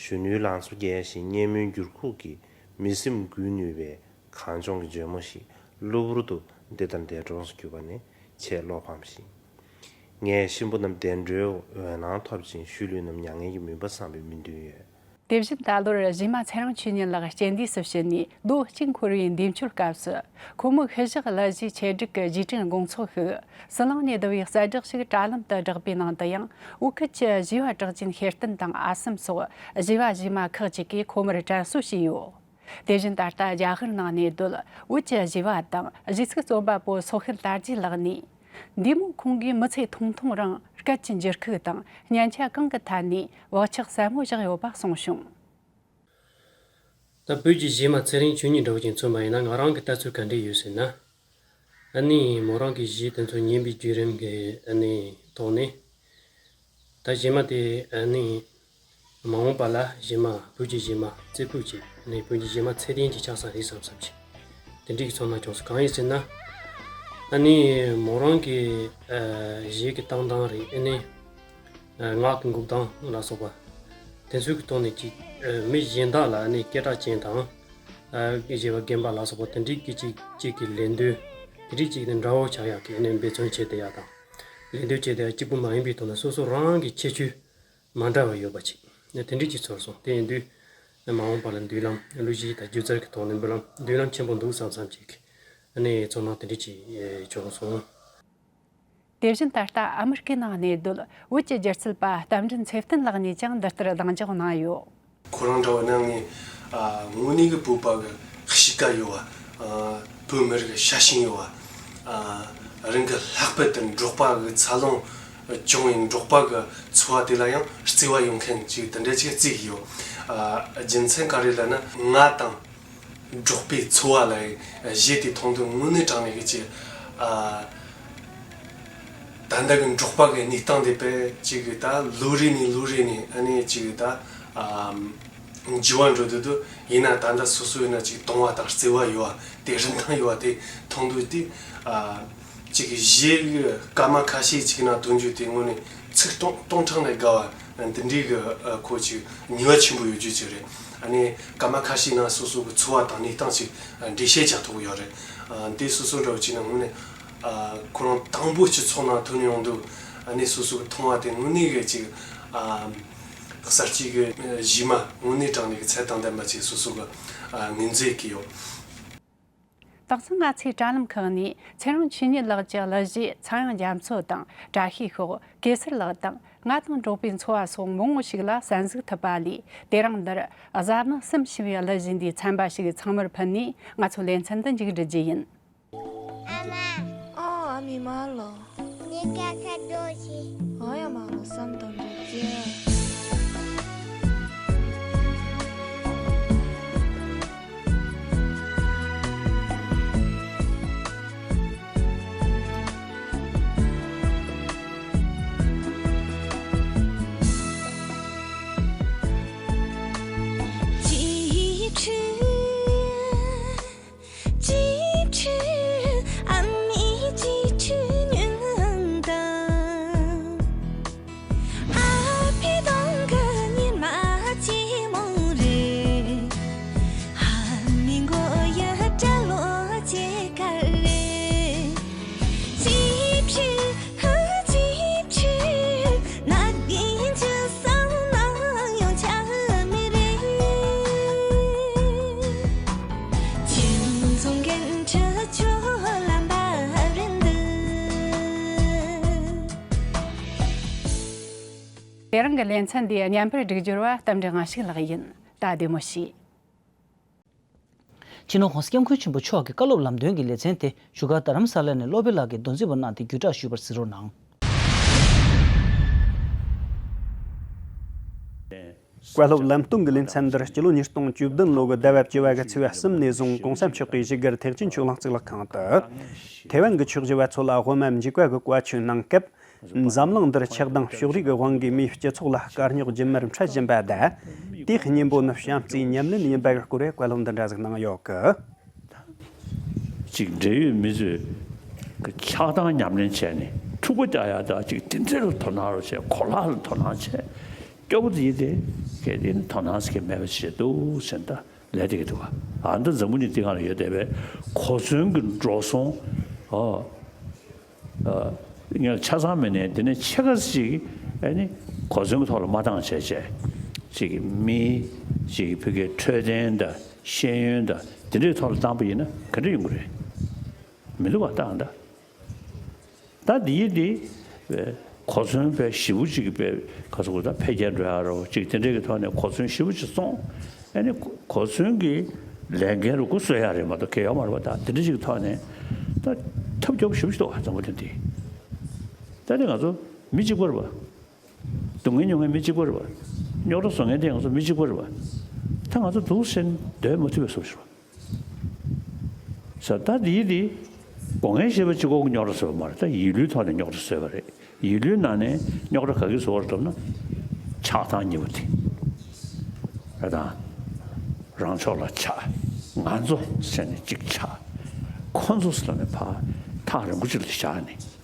གཞོན་ནུའི་ལང་ཚོ་རྒྱས་ཤིང་སྙན་མོའི་འགྱུར་ཁུག་གིས་མི་སེམས་འགུག་ནུས་པའི་གངས་ལྗོངས་ཀྱི་ཇོ་མོ་ཞིག་གློ་བུར་དུ་འདི་ལྟར་འདས་གྲོངས་སུ་གྱུར་པ་ནི་ཆེས་བློ་ཕམ་ཞིང་། ངའི་གཤིན་པོ་རྣམས་བདེ་འགྲོའི་འོད་སྣང་ཐོབ་ཅིང་ཤུལ་ལུས་རྣམས་མྱ་ངན་གྱི་མུན་པ་སངས་པའི་སྨོན་འདུན་ཡོད། དེ་བཞིན་ད་ལོར་གཞས་མ་ཚེ་རིང་ཆོས་ཉིད་ལགས་རྐྱེན་འདས་སུ་ཕྱིན་ནས་ལོ་གཅིག་འཁོར་བའི་འདས་མཆོད་སྐབས་སུ། ཁོ་མོའི་ཤུལ་བཞག་གླུ་གཞས་ཆེད་སྒྲིག་གི་རྗེས་དྲན་དགོང་ཚོགས་ཤིག་ཟི་ལིང་ནས་བསྡུ་བའི་གསལ་བསྒྲགས་ཤིག་དྲ་ལམ་དུ་བསྒྲགས་པའི་ནང་དུ་ཡང་། བོད་ཁུལ་གྱི་གཞས་པ་གྲགས་ཅན་ཤེར་བསྟན་དང་ཨ་སམ་སོགས་གཞས་པ་གཞས་མ་ཁག་ཅིག་གིས་ཁོ་མོར་དྲན་གསོ་བྱས་ཡོད། དེ་བཞིན་ད་ལྟ་རྒྱ་གར་ནང་གནས་སྡོད་བོད་ཀྱི་གཞས་པ་དང་གཞས་ཚིག་རྩོམ་པ་པོ་སོག་ཤེལ་དར་རྒྱས་ལགས་ནས། འདས་མོ་ཁོང་གིས་མི་ཚེ་ཐུང་ཐུང་རིང་སྐད་ཀྱི་འགྱུར་ཁུག་དང་སྙན་ཆ་གང་གི་ཐད་ནས་བག་ཆགས་ཟབ་མོ་བཞག་ཡོད་པ་གསུངས་བྱུང་། ད་བོད་ཀྱི་གཞས་མ་ཚེ་རིང་ཆོས་ཉིད་འདྲ་བོ་ཅིག་མཚོན་པ་ཡིན་ན་ང་རང་གི་ལྟ་ཚུལ་ག་འདྲས་ཡོད་ཟེར་ན། ཨ་ནི་མོ་རང་གི་གཞས་དེ་ཚོ་ཉན་པའི་བརྒྱུད་རིམ་གྱི་ཨ་ནི་ཐོག་ནས། ད་གཞས་མ་དེ་ཨ་ནི་མ་འོངས་པ་ལ་གཞས་མ་བོད་ཀྱི་གཞས་མ་རྩེ་ཕུད་ཀྱི་ཨ་ནི་བོད་ཀྱི་གཞས་མ་ཚད་ལྡན་གྱི་ཆགས་ས་རེད་བསམ་བསམ་གྱི་དེ་འདྲའི་ཚོར་སྣང་བྱུང་སོང་། གང་ཡིན་ཟེར་ན། ཨ་ནི་མོ་རང་གི་ཨ་གཞས་ཀྱི་བཏང་སྟངས་རེད། ཨ་ནི་ཨ་ངག་གི་འགུག་སྟངས་ལ་སོགས་པ་དེ་ཚོའི་གི་ཐོག་ནས་ཅིག་ཨ་མི་གཞན་དག་ལ་ཨ་ནི་སྐད་གྲགས་ཅན་དང་། ཨ་གཞས་པ་རྒན་པ་ལ་སོགས་པ་དེ་འདྲའི་གི་ཅིག་ཅིག་གི་ལད་ཟློས་དེ་འདྲའི་ཅིག་ནི་འདྲ་བོ་ཆགས་ཡག་གི་ཨ་ནི་འབད་བརྩོན་བྱས་བསྡད་ཡག་དང་། ལད་ཟློས་བྱས་བསྡད་ཡག་གཅིག་པུ་མ་ཡིན་པའི་ཐོག་ནས་སོ་སོ་རང་གི་ཁྱད་ཆོས་མ་འདྲ་བ་ཡོད་པ་ཅིག་ནི་དེ་འདྲའི་ཅིག་ཚོར་སོང་། དེ་ཡིན་དུས་མ་འོངས་པ་ལ་མདུན་ལམ་གླུ་གཞས་དང་སྒྱུ་རྩལ་གྱི་ཐོག་ནས་མདུན་ལམ་མདུན་ལམ་ཆེན་པོ་འདུག་བསམ་བསམ་ཅིག་ནི་ཚོར་སྣང་དེ་འདྲའི་ཅིག་བྱུང་སོང་། དེ་བཞིན་ད་ལྟ་ཨ་མི་རི་ཀའི་ནང་གནས་སྡོད་བོད་ཀྱི་སྒྱུ་རྩལ་པ་རྟ་མགྲིན་ཚེ་བརྟན་ལགས་ནས་ཀྱང་འདི་ལྟར་གདེང་འཇོག་གནང་ཡོད། ཁོ་རང་འདྲ་བ་ན་ངས་ཨ་དངོས་གནས་ཀྱི་བོད་པ་གི་གཤིས་ཀ་ཡོད་བ། ཨ་བོད་མི་རིགས་ཀྱི་ཤ་ཞེན་ཡོད་བ། ཨ་རང་གི་ལྷག་པར་དུ་འབྲོག་པ་གི་འཚར་ལོངས་བྱུང་བའི་འབྲོག་པ་གི་འཚོ་བ་དེ་ལ་ཡང་བརྩེ་བ་ཡོད་མཁན་ཅིག་དེ་འདྲ་ཅིག་བརྩི་གི་ཡོད། ཨ་རྒྱུ་མཚན་ག་རེ་ལབ་ན་ང་དང་འབྲོག་པའི་འཚོ་བ་ལ་གཞས་དེ་མཐོང་དུས་དངོས་གནས་དྲང་གནས་ཀྱི་ཅིག་ཨ། ད་ལྟ་གི་འབྲོག་པ་གི་གནས་སྟངས་དེ་དཔེ་ཅིག་གི་ད་ལོ་རེ་ནས་ལོ་རེ་ནས་ཨ་ནི་ཅིག་གི་ད་ཨ་འགྱུར་བ་འགྲོ་དུས་དུ་ཡིན་ན་ད་ལྟ་སོ་སོ་ཡིན་ན་ཅིག་དུང་བ་དང་བརྩེ་བ་ཡོད་བ་དེ་རིན་ཐང་ཡོད་བ་དེ་མཐོང་དུས་དེ་ཨ་ཅིག་གི་གཞས་གི་སྐར་མ་ཁ་ཤས་ཅིག་ན་ཐོན་རྒྱུ་དེ་དངོས་ནས་ཚིག་སྟོང་སྟོང་ཕྲག་ལས་བརྒལ་ འདི་འདྲའི་གི་ཁོ་ཅིག་ནུས་པ་ཆེན་པོ་ཡོད་རྒྱུ་ཅིག་རེད། ཨ་ནི་སྐར་མ་ཁ་ཤས་ནང་སོ་སོ་གི་འཚོ་བ་དང་གནས་སྟངས་ཅིག་འགྲེལ་བཤད་རྒྱག་ཐུབ་ཀྱི་ཡོད་རེད། འདི་སོ་སོ་འདྲ་བོ་ཅིག་ན་དངོས་གནས་ཁོ་རང་དང་པོ་སྤྱི་ཚོགས་ནང་ཐོན་ཡོང་དུས། ཨ་ནི་སོ་སོ་གི་མཐོང་བ་དེ་དངོས་གནས་གི་ཅིག་གསར་སྐྱེས་ཀྱི་གཞས་མ་དངོས་གནས་དྲང་གནས་ཀྱི་ཚད་དང་ལྡན་པ་ཅིག་སོ་སོ་གི་ངོས་འཛིན་གྱི་ཡོད། དེང་སང་ང་ཚོའི་དྲ་ལམ་ཁག་ནས་ཚེ་རིང་ཆོས་ཉིད་ལགས་ཀྱི་གླུ་གཞས་ཚངས་དབྱངས་རྒྱ་མཚོ་དང་བཀྲ་ཤིས་ཤོག་གེ་སར་ལགས་དང་ང་དང་འགྲོགས་པའི་འཚོ་བ་སོགས་མང་བོ་ཞིག་ལ་གསན་གཟིགས་ཐུབ་པ་ལས། དེ་རིང་འདིར་གཟའ་མིག་གསུམ་ཞེས་པའི་གླུ་གཞས་འདིའི་ཚན་པ་ཞིག་ཚང་མར་ཕུལ་ནས་ང་ཚོ་ལེ་ཚན་འདི་མཇུག་སྒྲིལ་རྒྱུ་ཡིན། ཨ་མ། ཨོ་ཨ་མི་མ་ལོ། ངས་ཀ་ཁ་རྡོ་ཞིག་ཨོ་ཡ་མ་ལོ་བསམ་དང་འགྲོགས་ཀྱི། དེ་རིང་གི་ལེ་ཚན་འདིའི་བརྙན་པར་སྒྲིག་སྦྱོར་བ་རྟ་མགྲིན་དབང་ཕྱུག་ལགས་ཡིན། ད་བདེ་མོ་བྱོས། སྤྱི་ནོར་༸གོང་ས་༸སྐྱབས་མགོན་ཆེན་པོ་མཆོག་གི་བཀའ་སློབ་ལམ་སྟོན་གྱི་ལེ་ཚན་དེ་བཞུགས་སྒར་རྡ་རམ་ས་ལ་ནས་སློབ་དཔོན་ལགས་ཀྱིས་མདོ་འཛིན་པ་གནང་སྟེ་བརྒྱུད་བསྒྲགས་ཞུས་པར་གཟིགས་རོགས་གནང་། བཀའ་སློབ་ལམ་སྟོན་གྱི་ལེ་ཚན་འདིར་སྤྱི་ལོ་ཉིས་སྟོང་བཅུ་བདུན་ལོ་གི་ཟླ་བ་བཅུ་བ་གི་ཚེས་པ་གསུམ་ནས་བཟུང་༸གོང་ས་མཆོག་གིས་བཞུགས་སྒར་ཐེག་ཆེན་ཆོས་གླིང་གཙུག་ལག་ཁང་དུ་ཐེ་ཝན་གྱི་ཆོས་ཞུ་བ་ཚོ་ལ་དབུ་མ་འཇིགས་པ་གི་བཀའ་ཆོས་གནང་སྐབས། འཛམ་གླིང་འདིར་ཆགས་སྡང་ཕྱོགས་རིས་ཀྱི་དབང་གིས་མིའི་སྤྱི་ཚོགས་ལ་དཀའ་རྙོག་རྒྱུན་མར་འཕྲད་བཞིན་པ་དང་། དེའི་གཉེན་པོ་ནི་བྱམས་བརྩེའི་ཉམས་ལེན་ཡིན་པ་གི་སྐོར་བའི་བཀའ་སློབ་འདི་འདྲ་ཟིག་གནང་ཡོད་གི། ཅིག་འབྲེལ་ཡོད་མི་ཚོས་ཀྱི་ཆགས་སྡང་ཉམས་ལེན་བྱས་ནས་འཁྲུག་པ་རྒྱག་ཡ་དང་། ཅིག་དེ་འདྲ་ལ་དོ་སྣང་རོགས་བྱས། གོ་ལག་ལ་དོ་སྣང་བྱས། སྐྱོ་པོ་དེ་ཡིན་ཏེ། གལ་ཏེ་ནི་དོ་སྣང་ཟེར་མཁན་མེད་པ་བྱས་འདུག་ཟེར་ད། ལས་དེ་གི་འདུག་ག་ཨ་འདི་འཛམ་བུ་གླིང་འདི་སྒང་ལ་ཡོད་བསྡད་པའི་གོ་མཚོན་གྱི་འགྲོ་སོང་། ཨོ། ཨ། ངས་ཆ་ཚང་མིན་ནའི་འདི་ནས་ཕྱེད་ཀ་ཅིག་ཨ་ནི་གོ་མཚོན་གྱི་ཐོག་ལ་མ་བཏང་བྱས་བྱས། ཅིག་མི་ཅིག་ཕ་གིའི་འཕྲོད་བསྟེན་དང་ཤེས་ཡོན་དང་འདི་འདྲའི་ཐོག་ལ་བཏང་པ་ཡིན་ན་ག་འདྲ་ཡོང་གི་རེད། མི་འདུག་ག་ད་ཨ་འདྲ། ད་འདིའི་འདི། ཨེ། གོ་མཚོན་དཔེ་ཞེ་པོ་ཅིག་གི་དཔེ་ག་ཚོད་གོ་ད་འཕེལ་རྒྱས་འགྲོ་ཡག་རོ་ཅིག་དེ་འདྲའི་གི་ཐོག་ནས་གོ་མཚོན་ཞེ་པོ་ཅིག་བཙོང་། ཨ་ནི་གོ་མཚོན་གྱི་ལས་འགན་རུ་ཁོ་གསོ་ཡག་རེད་མ་གཏོགས་གལ་ཡོད་མ་རེད་པ། ད་དེ་འདྲ་ཅིག་གི་ཐོག་ནས་ད་ཐབས་སྐྱོ་པོ་ཞེ་པོ་ཅིག་འདུག་ག་འཛམ་བུ་གླིང་འདི། ད་ནི་ང་ཚོ་མི་གཅིག་པ་རེད་པ། སྡུག་བསྔལ་མྱོང་མཁན་མི་གཅིག་པ་རེད་པ། རྙོག་དྲ་བཟོ་མཁན་དེ་ང་ཚོ་མི་གཅིག་པ་རེད་པ། ད་ང་ཚོ་འདུག་སེ་སྡོད་མ་ཐུབ་པའི་བཟོ་ཞིག་རེད་པ། ས་ད་འདིའི་འདི། སྒོ་ངའི་ཤེས་པ་གཅིག་པོ་རྙོག་དྲ་བཟོས་པ་མ་རེད། ད་ཡིད་བློའི་ཐོག་ནས་རྙོག་དྲ་བཟོས་པ་རེད། ཡིད་བློའི་ནང་ནས་རྙོག་དྲ་ག་གི་བཟོ་བར་འདུག་ན། ཆགས་སྡང་གཉིས་པོ་དེ། ཨ་དང་། རང་ཕྱོགས་ལ་ཆགས། ང་ཚོ་ཟེར་ནས་གཅིག་ཆགས། ཁོ་ཚོ་ཟེར་ནས་ཕར་ཐག་རིང་པོ་ཅིག་ལ་བཞག་ནས།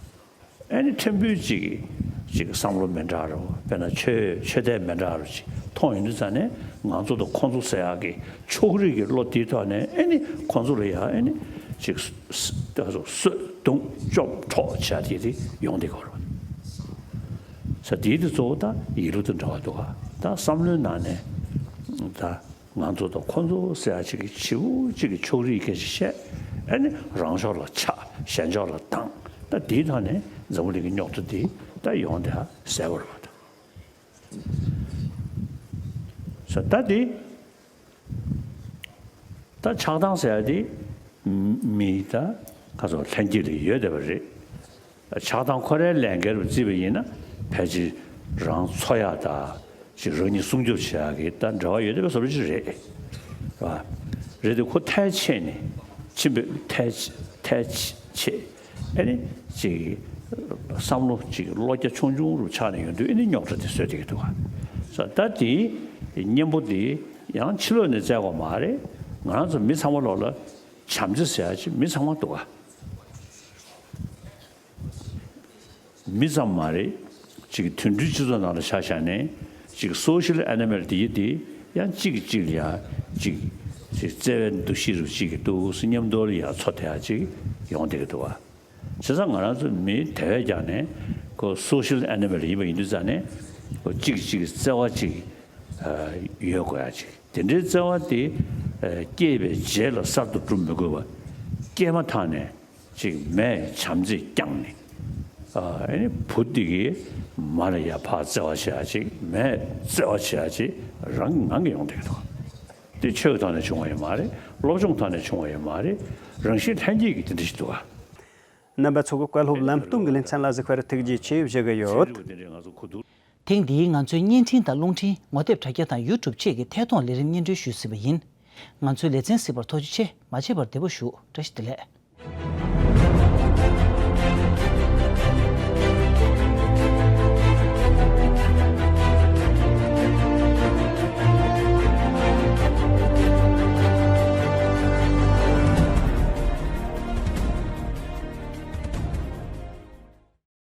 ཨ་ནི་ཕྲན་བུ་ཅིག་གིས་ཅིག་བསམ་བློ་མི་འདྲ་རུ། དཔེར་ན་ཆོས་ཆོས་དད་མི་འདྲ་རུ་ཅིག་མཐོང་ཡོང་དུས་ཙང་ནས་ང་ཚོ་དང་ཁོང་ཚོ་ཟེར་ཡག་གི་ཕྱོགས་རིས་ཀྱི་བློ་དེའི་ཐོག་ནས་ཨ་ནི་ཁོང་ཚོ་ལ་ཡ་ཨ་ནི་ཅིག་ད་གཟོད་གཟོད་བརྡུང་བཅོམ་འཕྲོག་བྱ་དེ་དེ་ཡོང་བསྡད་ཀྱི་ཡོད་རེད་པ། ས་དེའི་དེ་གཙོ་བོ་ད་ཡིད་བློ་དང་འབྲེལ་བ་འདུག་ག་ད་བསམ་བློའི་ནང་ནས་ད། ང་ཚོ་དང་ཁོ་ཚོ་ཟེར་ཡ་ཅིག་གི་བྱིའུ་གཅིག་གི་ཕྱོགས་རིས་སྐད་ཆ་བཤད། ཨ་ནི་རང་ཕྱོགས་ལ་ཆགས། གཞན་ཕྱོགས་ལ་སྡང་། ད་དེའི་ཐོག་ནས་འཛམ་བུ་གླིང་གི་རྙོག་དྲ་དེ་ད་ཡོང་དེ་ཧ་གསལ་པོ་རེད་པ། ད་ད་དེ། ད་ཆགས་སྡང་ཟེར་ཡ་དེ་མི་ད་ག་ཚོད་ལྷན་སྐྱེས་ལ་ཡོད་བསྡད་པ་རེད། ཆགས་སྡང་ཁོ་རའི་ལས་འགན་རུ་བརྩིས་པ་ཡིན་ན་ཕལ་ཆེར་རང་འཚོ་ཡག་དང་ཅིག་རང་ཉིད་སྲུང་སྐྱོབ་བྱེད་ཡག་གི་ད་འབྲེལ་བ་ཡོད་བསྡད་པའི་བཟོ་འདྲ་ཅིག་རེད། རེད་པ། རེད་དེ་ཁོ་ཐལ་ཆད་ནས་ཕྱིན་པའི་ཐལ་ཐལ་ཆད། ཨ་ནི་ཅིག་བསམ་བློ་ཅིག་བློ་རྒྱ་ཆུང་ཆུང་རུ་ཆགས་ནས་ཡོང་དུས་ཨ་ནི་རྙོག་དྲ་དེ་བཟོས་བསྡད་ཀྱི་འདུག་ག་ས་ད་དེའི་གཉེན་པོ་དེ་ཡང་ཕྱི་ལོགས་ནས་བཙལ་དགོས་མ་རེད། ང་རང་ཚོ་མི་ཚང་མ་ལོག་ལ་བྱམས་བརྩེ་ཟེར་ཡ་ཅིག་མི་ཚང་མ་འདུག་ག་མི་ཙམ་མ་རེད། ཅིག་མཐུན་སྒྲིལ་སྤྱི་ཚོགས་ནང་ལ་ཆ་བཞག་ནས་ཅིག་social animal་དེ་ཡི་དེ་ཡང་གཅིག་གིས་གཅིག་ལ་ཡང་ཅིག་ཅིག་བརྩེ་བའི་འདུ་ཤེས་རུ་ཅིག་གི་འདུག་སེ་མཉམ་དུ་ལ་ཡང་འཚོ་བསྡད་ཡ་ཅིག་ཡོང་བསྡད་ཀྱི་འདུག་བ། བྱས་ཙང་ང་རང་ཚོ་མི་དེ་བས་ཀྱང་ནས་ཁོ་social animal་ཡིན་པ་ཡིན་དུས་ཙང་ནས་ཁོ་གཅིག་གིས་གཅིག་གི་བརྩེ་བ་ཅིག་ཡོད་དགོས་ཡ་ཅིག་དེ་འདྲའི་བརྩེ་བ་དེ་སྐྱེས་པའི་རྗེས་ལ་གསར་དུ་སྒྲུབ་མི་དགོས་པ། སྐྱེས་མ་ཐག་ནས་ཅིག་མས་བྱམས་བརྩེས་བསྐྱངས་ནས། ཨ་ནི་བུ་འདི་གིས་མ་ལ་ཡ་ཕར་བརྩེ་བ་བྱེད་ཡ་ཅིག་མས་བརྩེ་བ་བྱེད་ཡ་ཅིག་རང་ངང་གིས་ཡོང་བསྡད་ཀྱི་འདུག་དེ་ཆོས་ཐོག་ནས་བྱུང་བ་ཡོད་མ་རེད། སློབ་སྦྱོང་ཐོག་ནས་བྱུང་བ་ཡོད་མ་རེད། རང་བཞིན་ལྷན་སྐྱེས་ཀྱི་དེ་འདྲ་ཞིག་འདུག་ག་རྣམ་པ་ཚོ་གི་བཀའ་སློབ་ལམ་སྟོན་གྱི་ལེ་ཚན་ལ་གཟིགས་པར་ཐུགས་རྗེ་ཆེ་ཞུ་གི་ཡོད། ཐེངས་འདིའི་ང་ཚོའི་བརྙན་འཕྲིན་དང་རླུང་འཕྲིན། ངོ་དེབ་དྲ་རྒྱ་དང་ཡུ་ཊུབ་བཅས་ཀྱི་ཐད་གཏོང་ལས་རིམ་སྙན་སྒྲོན་ཞུས་ཟིན་པ་ཡིན། ང་ཚོའི་ལེ་ཚན་གཟིགས་པར་ཐུགས་རྗེ་ཆེ། མ་བརྗེད་པར་བདེ་པོ་བཞུགས། བཀྲ་ཤིས་བདེ་ལེགས།